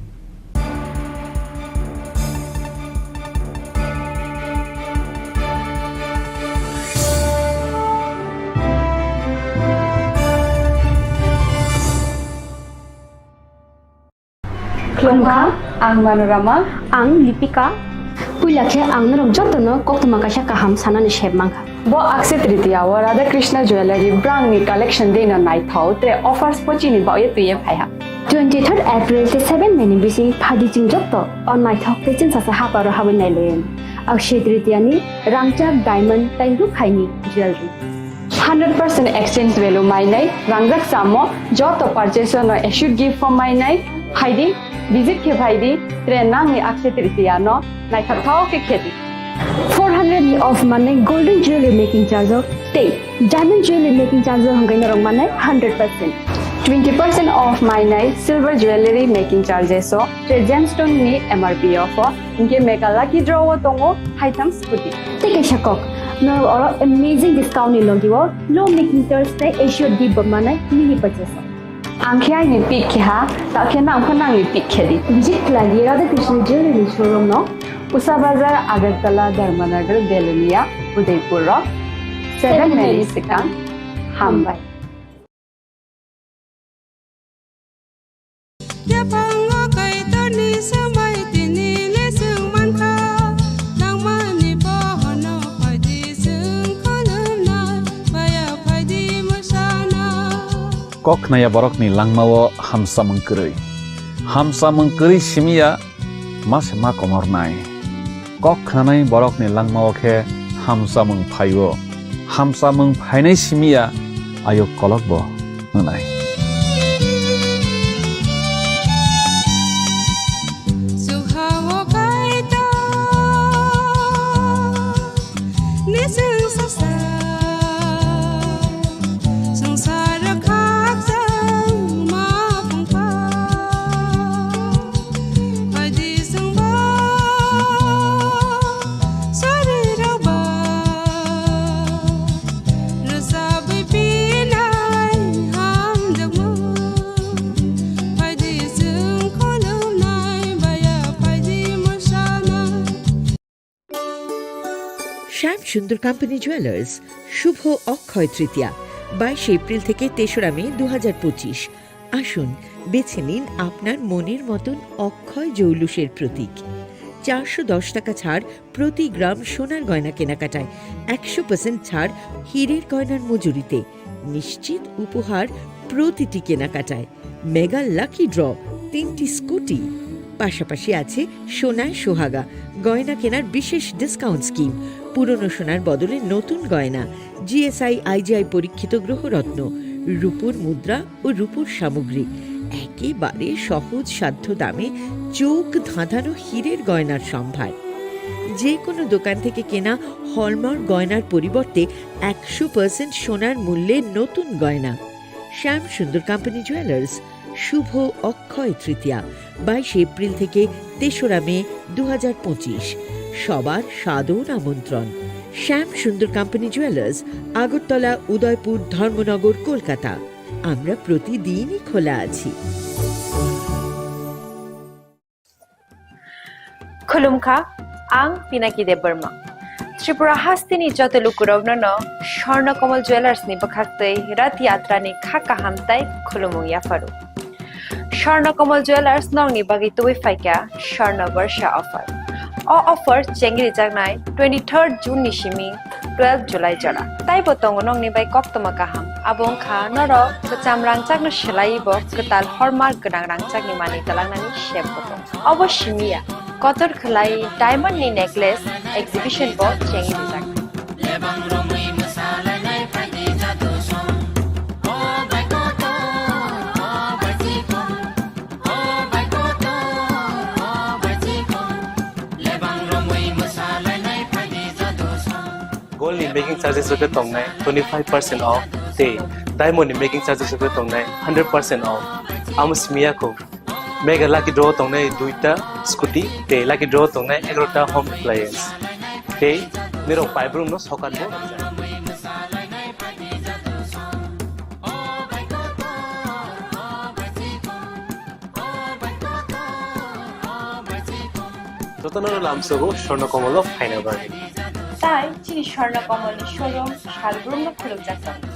Khulumkha, ang Manorama. Ang Lipika. Puila khe ang norok jotono koktwma kaisa kaham sanani sep mankha. Bo Akshaya Tritiya o Radha Krishna Jewellery brand ni collection deino naithok, tre offers bo chini bagwi twiwi phaiha. Twenty third April tei seven May ni bising phaidi chwng joto o naithok tei chwngsasa haparo habwi nailayan. Akshaya Tritiya ni rangchak diamond tei rukhaini jewelry. Hundred percent exchange value mainai, rangjak samo joto purchase no assured gift form mainai, phaidi, visit khe phaidi, tre nangni Akshaya Tritiya no naithok thok khe khedi. Four hundred ni off manai golden jewelry making charge o tei diamond jewelry making charge o hwnkhai norok manai hundred percent. Twenty percent off mainai silver jewelry making charges o tei gemstone ni M R P o pho hwnkhe mega lucky draw o tongo haitham scooty. Tei kaisa kok, norok oro amazing discount ni logi o low making charge tei assured gift bo manai mini purchase o. Ang khe aini pick khe ha, ta khe nang pho nangni pick khe di. Visit khlai di Radha Krishna Jewelry showroom no, Usa Bazar, Agartala, Dharmanagar, Belonia, Udaipur o seven May ni swkang. Hambai. Yaphango Kaitorni swmai tini le chwng mankha, nangmani bohono phaidi chwng khulumnai, baya phaidi mwsana. Kok khnaya borokni langmao hamsamung kwrwi. Hamsamung kwrwi simiya ma se ma komornai. Kok khnanai borokni langmao khe hamsamung phaio. Hamsamung phainai simiya ayuk kolokbo wngnai. Sukhao Kaitor. Nising sasa sangsar khakchang ma phungkha. Phaidi sungbo sari rokba rwchapwi pinai hamjakmung. Phaidi chwng khulumnai baya phaidi mwsanai. Shyam Sundar Company Jewelers, শুভ অক্ষয় তৃতীয়া, বাইশে এপ্রিল থেকে তেসরা মে দু হাজার পঁচিশ। আসুন, বেছে নিন আপনার মনের মতন অক্ষয় জৌলুসের প্রতীক। চারশো দশ টাকা ছাড় প্রতি গ্রাম সোনার গয়না কেনাকাটায়, একশো পার্সেন্ট ছাড় হীরের গয়নার মজুরিতে, নিশ্চিত উপহার প্রতিটি কেনাকাটায়। মেগা লাকি ড্র, তিনটি স্কুটি, পাশাপাশি আছে সোনায় সোহাগা, গয়না কেনার বিশেষ ডিসকাউন্ট স্কিম, পুরনো সোনার বদলে নতুন গয়না, জিএসআই আইজিআই পরীক্ষিত গ্রহরত্ন, রূপোর মুদ্রা ও রূপোর সামগ্রী, একেবারে সহজ সাধ্য দামে চোখ ধাঁধানো হীরের গয়নার সম্ভার। যে কোনো দোকান থেকে কেনা হলমার্ক গয়নার পরিবর্তে একশো পার্সেন্ট সোনার মূল্যে নতুন গয়না। শ্যাম সুন্দর কোম্পানি জুয়েলার্স, শুভ অক্ষয় তৃতীয়া, বাইশে এপ্রিল থেকে তেসরা মে দু হাজার পঁচিশ। সবার সাদর আমন্ত্রণ। শ্যাম সুন্দর কোম্পানি জুয়েলার্স, আগরতলা, উদয়পুর, ধর্মনগর, কলকাতা। আমরা প্রতিদিনই খোলা আছি। Khulumkha, ang Pinaki Debbarma. Tripura hasteni joto lukurokno no Swarna Kamal Jewellers ni bwkhaktwi Rath Yatra ni kha kaham tai khulumung yapharu. Swarna Kamal Jewellers nokni bagwi tubui phaikha Swarna Barsha offer. O offer chengrijaknai twenty third June ni simi twelve July jora. Taibo tongo nokni bai koktwma kaham. Abo wngkha norok kwcham rangchakno swlaiwi bo kwtal hallmark gwnang rangchakni manwi twlangnani sep bo tongo. Obo simi ya, kotor khwlai diamond ni necklace exhibition bo chengwi rijak. Gold ni making charges rok khe tongnai twenty five percent off tei diamond ni making charges rok khe tongnai hundred percent off. Amo simi ya kho. Mega lucky draw tongnai duita scooty tei lucky draw tongnai egarota home appliance. Tei nirok paibrum no sokat bo rijak. Jotono lamsogo Swarna Kamal o phaina bagwi. Tai chini Swarna Kamal ni showroom salbrum no khulukjak tongo.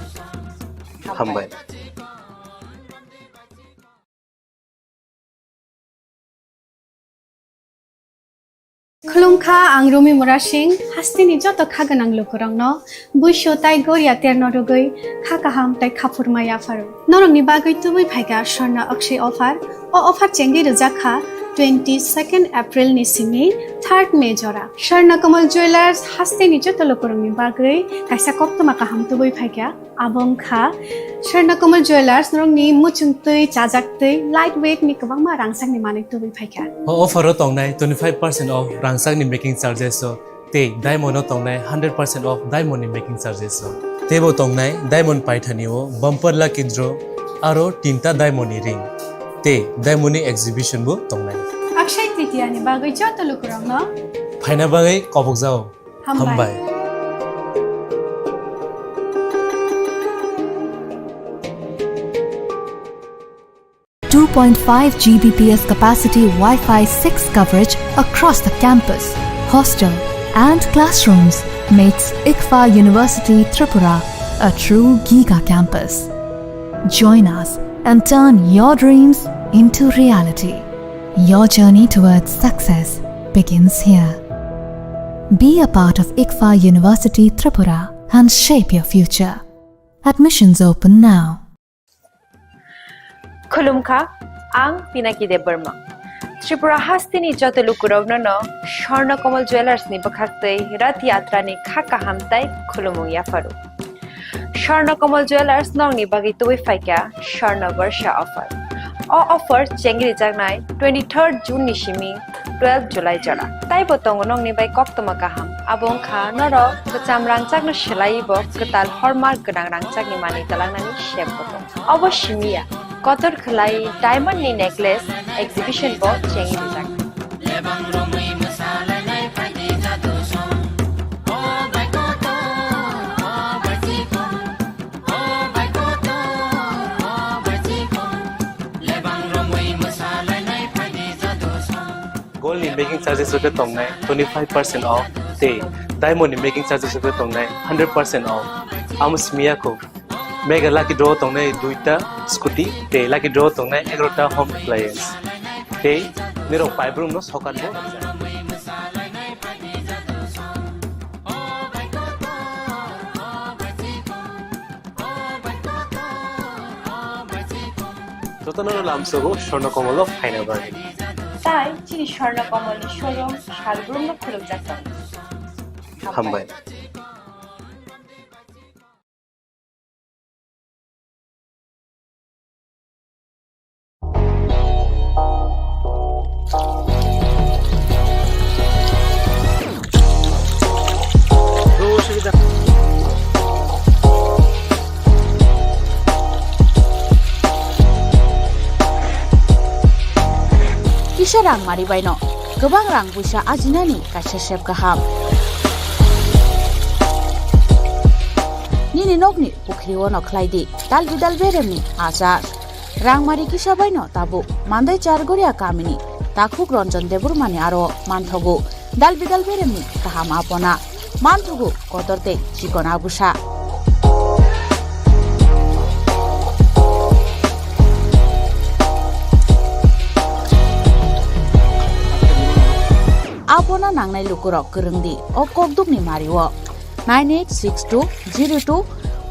Hambai. Khulumkha, ang Rumi Murasing, hasteni joto kha gwnang lukurokno buisu tai goria terno rwgwi kha kaham tai khaphurma yapharo. Norokni bagwi tubui phaikha Swarna Akshay offer. O offer chengwi rwjak kha twenty-second April ni simi third May jora. Swarna Kamal Jewellers hasteni joto lukurokni bagwi kaisa koktwma kaham tubui phaikha. Abo wngkha Swarna Kamal Jewellers, norokni muchungtwi, chajaktwi, light weight ni kwbangma rangchakni manwi tubui phaikha. O offer o tongnai twenty-five percent off rangchakni making charges o tei diamond o tongnai hundred percent off diamond ni making charges o. Teibo tongnai diamond paithani o bumper lucky draw aro tinta diamond ni ring tei diamond ni exhibition bo tongnai. Akshay Tritiya ni bagwi joto lukurokno phaina bagwi kobokjao. Hambai. Hambai. Two point five G B P S capacity Wi-Fi six coverage across the campus, hostel, and classrooms makes ICFA University Tripura a true giga campus. Join us and turn your dreams into reality. Your journey towards success begins here. Be a part of ICFA University Tripura and shape your future. Admissions open now. Khulumkha, ang Pinaki Debbarma. Tripura hasteni joto lukurokno no Swarna Kamal Jewellers ni bwkhaktwi Rath Yatra ni kha kaham tai khulumung yapharo. Swarna Kamal Jewellers nokni bagwi tubui phaikha Swarna Barsha offer. O offer chengrijaknai twenty-third June ni simi twelve July jora. Taibo tongo nokni bai koktwma kaham. Abo wngkha norok kwcham rangchakno swlaiwi bo kwtal hallmark gwnang rangchakni manwi twlangnani sep bo tongo. Obo simi ya, kotor khwlai diamond ni necklace exhibition bo chengrijak. Gold ni making charges rok khe tongnai twenty-five percent off tei diamond ni making charges rok khe tongnai hundred percent off. Amo simi ya kho. Mega lucky draw tongnai duita scooty tei lucky draw tongnai egarota home appliance. Tei nirok paibrumno sokat bo. Jotono lamsogo Swarna Kamal o phaina bagwi. Tai chini Swarna Kamal ni showroom salbrumno khulumjak tongo. Hambai. Kisa rang mari baino kwbang rang puisa ajinani kaisa sep kaham. Nini nokni pukhri o no khlai di dal bidal beremni achar. Rangmari kisa baino tabuk Mandai Chargoria kamini takhuk Ranjan Debbarmani aro manthogo dal bidal beremni kaham apona, manthogo kotor tei chikon agusa. Apona nangnai lukurok kwrwng di o kokdukni mario nine eight six two zero two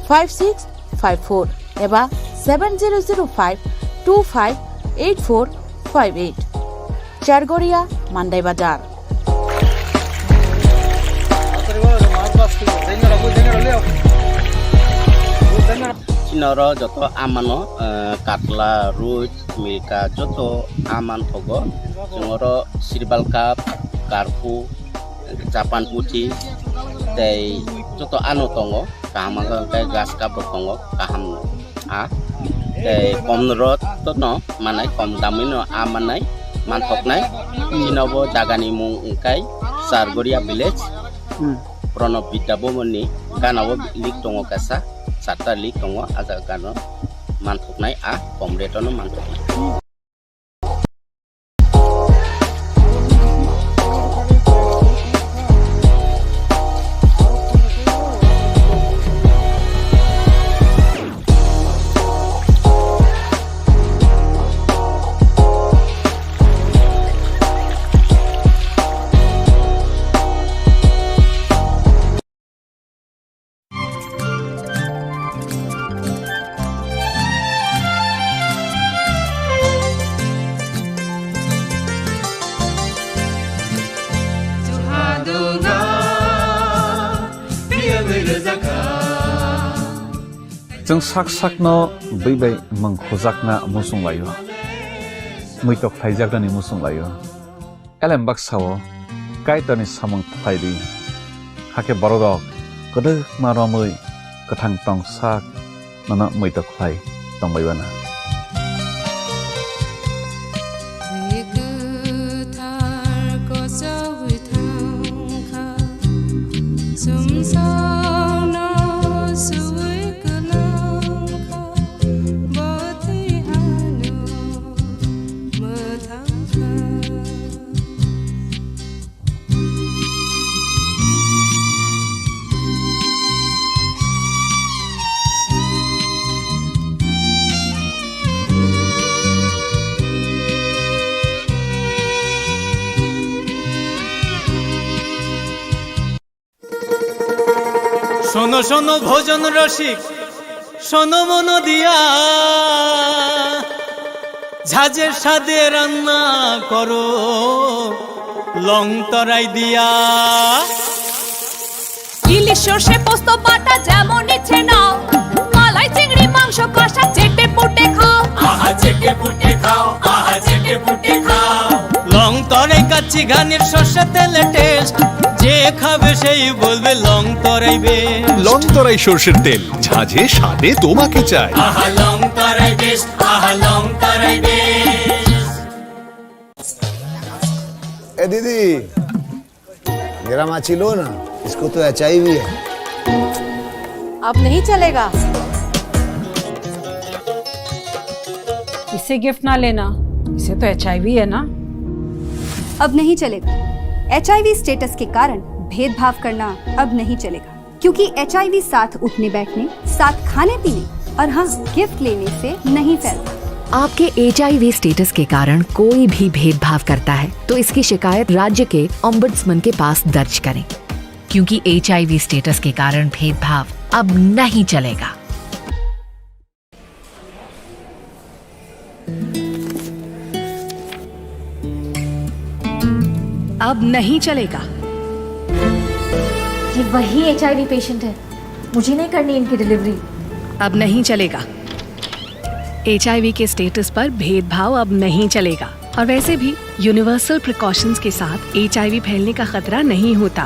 five six five four eba seven zero zero five two five eight four five eight. Chargoria, Mandai Bazar. Chini oro joto amano, eh, katla, roi, milka joto aman thogo. Chwng oro sirbal cup, karpu, Japan puthi tei joto ano tongo. Kaham wngkha hwnkhe gas cup bo tongo, kaham no a. Tei kom rot no manai, kom damwi no a manai, manthoknai. Chini bo jagani mung wngkha Chargoria village. Hmm. Pranab Vidya Bhavan ni gana o lake tongo kaisa, charta lake tongo, a jaga gana o manthoknai a, kom rate o no manthoknai. Chwng sak sakno bwi bai mwng khujakna muchung laio, muitok khlaijaknani muchung laio. Elem baksa-o Kaitorni samung khlai di, hakhe bororok kwdwkma romwi kwthang tong sak nono muitok khlai tongbai bana. Bwrwi kwthar kochogwi thangkha, chwngsaono swi kwlangkha, bo twi ano mwthangkha. শোনো শোনো ভোজন রসিক, শোনো মন দিয়া, ঝাঁঝের স্বাদে রান্না করো লং তরাই দিয়া। ইলিশ সর্ষে পোস্ত বাটা যেমন ইচ্ছে নাও, মালাই চিংড়ি মাংস কষা চেটে পুটে খাও। আহা চেটে পুটে খাও, আহা চেটে পুটে খাও। লং তরাই কাচ্চি ঘানির সর্ষে তেলে টেস্ট, যে খাবে সেই বলবে লং তরাই বেস্ট। লং তরাই সর্ষের তেল, ঝাঁঝে স্বাদে তোমাকে চাই। আহা লং তরাই বেস্ট, আহা লং তরাই বেস্ট। ए दीदी, मेरा माची लो ना, इसको तो एचआईवी है। अब नहीं चलेगा। इसे गिफ्ट ना लेना, इसे तो एचआईवी है ना। अब नहीं चलेगा। एचआईवी स्टेटस के कारण भेदभाव करना अब नहीं चलेगा। क्योंकि एचआईवी साथ उठने बैठने, साथ खाने पीने और हाँ, गिफ्ट लेने से नहीं फैलता। आपके एचआईवी स्टेटस के कारण कोई भी भेदभाव करता है, तो इसकी शिकायत राज्य के ओम्बुड्समैन के पास दर्ज करें, क्योंकि एचआईवी स्टेटस के कारण भेदभाव अब नहीं चलेगा। अब नहीं चलेगा। ये वही एचआईवी पेशेंट है, मुझे नहीं करनी इनकी डिलीवरी। अब नहीं चलेगा। एचआईवी के स्टेटस पर भेदभाव अब नहीं चलेगा। और वैसे भी यूनिवर्सल प्रिकॉशंस के साथ एचआईवी फैलने का खतरा नहीं होता।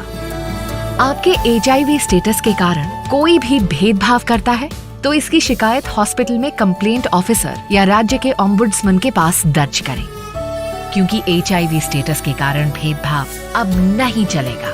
आपके एचआईवी स्टेटस के कारण कोई भी भेदभाव करता है, तो इसकी शिकायत हॉस्पिटल में कंप्लेंट ऑफिसर या राज्य के ओम्बुड्समैन के पास दर्ज करें, क्योंकि एचआईवी स्टेटस के कारण भेदभाव अब नहीं चलेगा।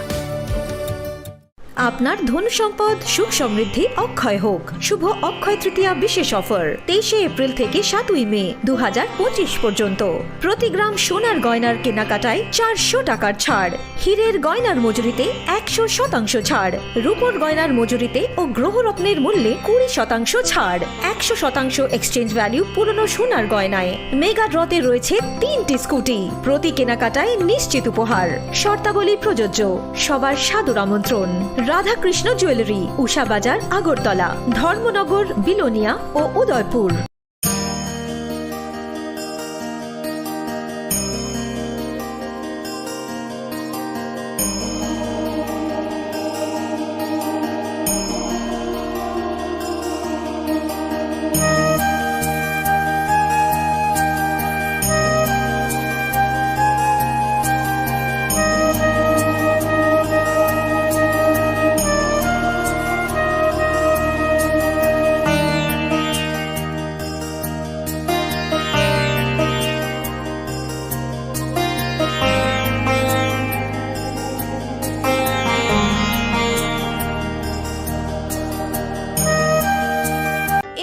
আপনার ধন সম্পদ সুখ সমৃদ্ধি অক্ষয় হোক। শুভ অক্ষয় তৃতীয়া বিশেষ অফার তেইশে এপ্রিল থেকে সাতই মে দু হাজার পঁচিশ পর্যন্ত। প্রতি গ্রাম সোনার গয়নার কেনাকাটায় চারশো টাকার ছাড়। হীরের গয়নার মজুরিতে একশো শতাংশ ছাড়, রূপোর গয়নার মজুরিতে ও গ্রহরত্নের মূল্যে কুড়ি শতাংশ ছাড়, একশো শতাংশ এক্সচেঞ্জ ভ্যালু পুরনো সোনার গয়নায়। মেগা ড্রতে রয়েছে তিনটি স্কুটি, প্রতি কেনাকাটায় নিশ্চিত উপহার। শর্তাবলী প্রযোজ্য। সবার সাদর আমন্ত্রণ। রাধাকৃষ্ণ জুয়েলারি, উষা বাজার, আগরতলা, ধর্মনগর, বিলোনিয়া ও উদয়পুর।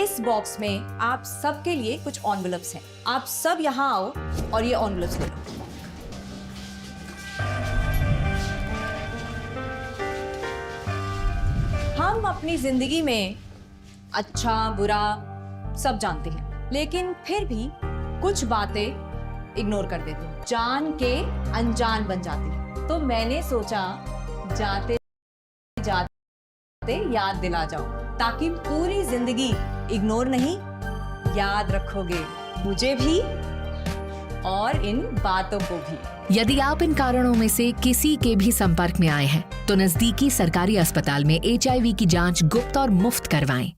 इस बॉक्स में आप सबके लिए कुछ एनवेलप्स हैं। आप सब यहाँ आओ और ये एनवेलप्स ले लो। हम अपनी जिंदगी में अच्छा, बुरा सब जानते हैं, लेकिन फिर भी कुछ बातें इग्नोर कर देते हैं, जान के अनजान बन जाती है। तो मैंने सोचा, जाते जाते याद दिला जाओ, ताकि पूरी जिंदगी इग्नोर नहीं, याद रखोगे मुझे भी और इन बातों को भी। यदि आप इन कारणों में से किसी के भी संपर्क में आए हैं, तो नजदीकी सरकारी अस्पताल में एचआईवी की जांच गुप्त और मुफ्त करवाएं।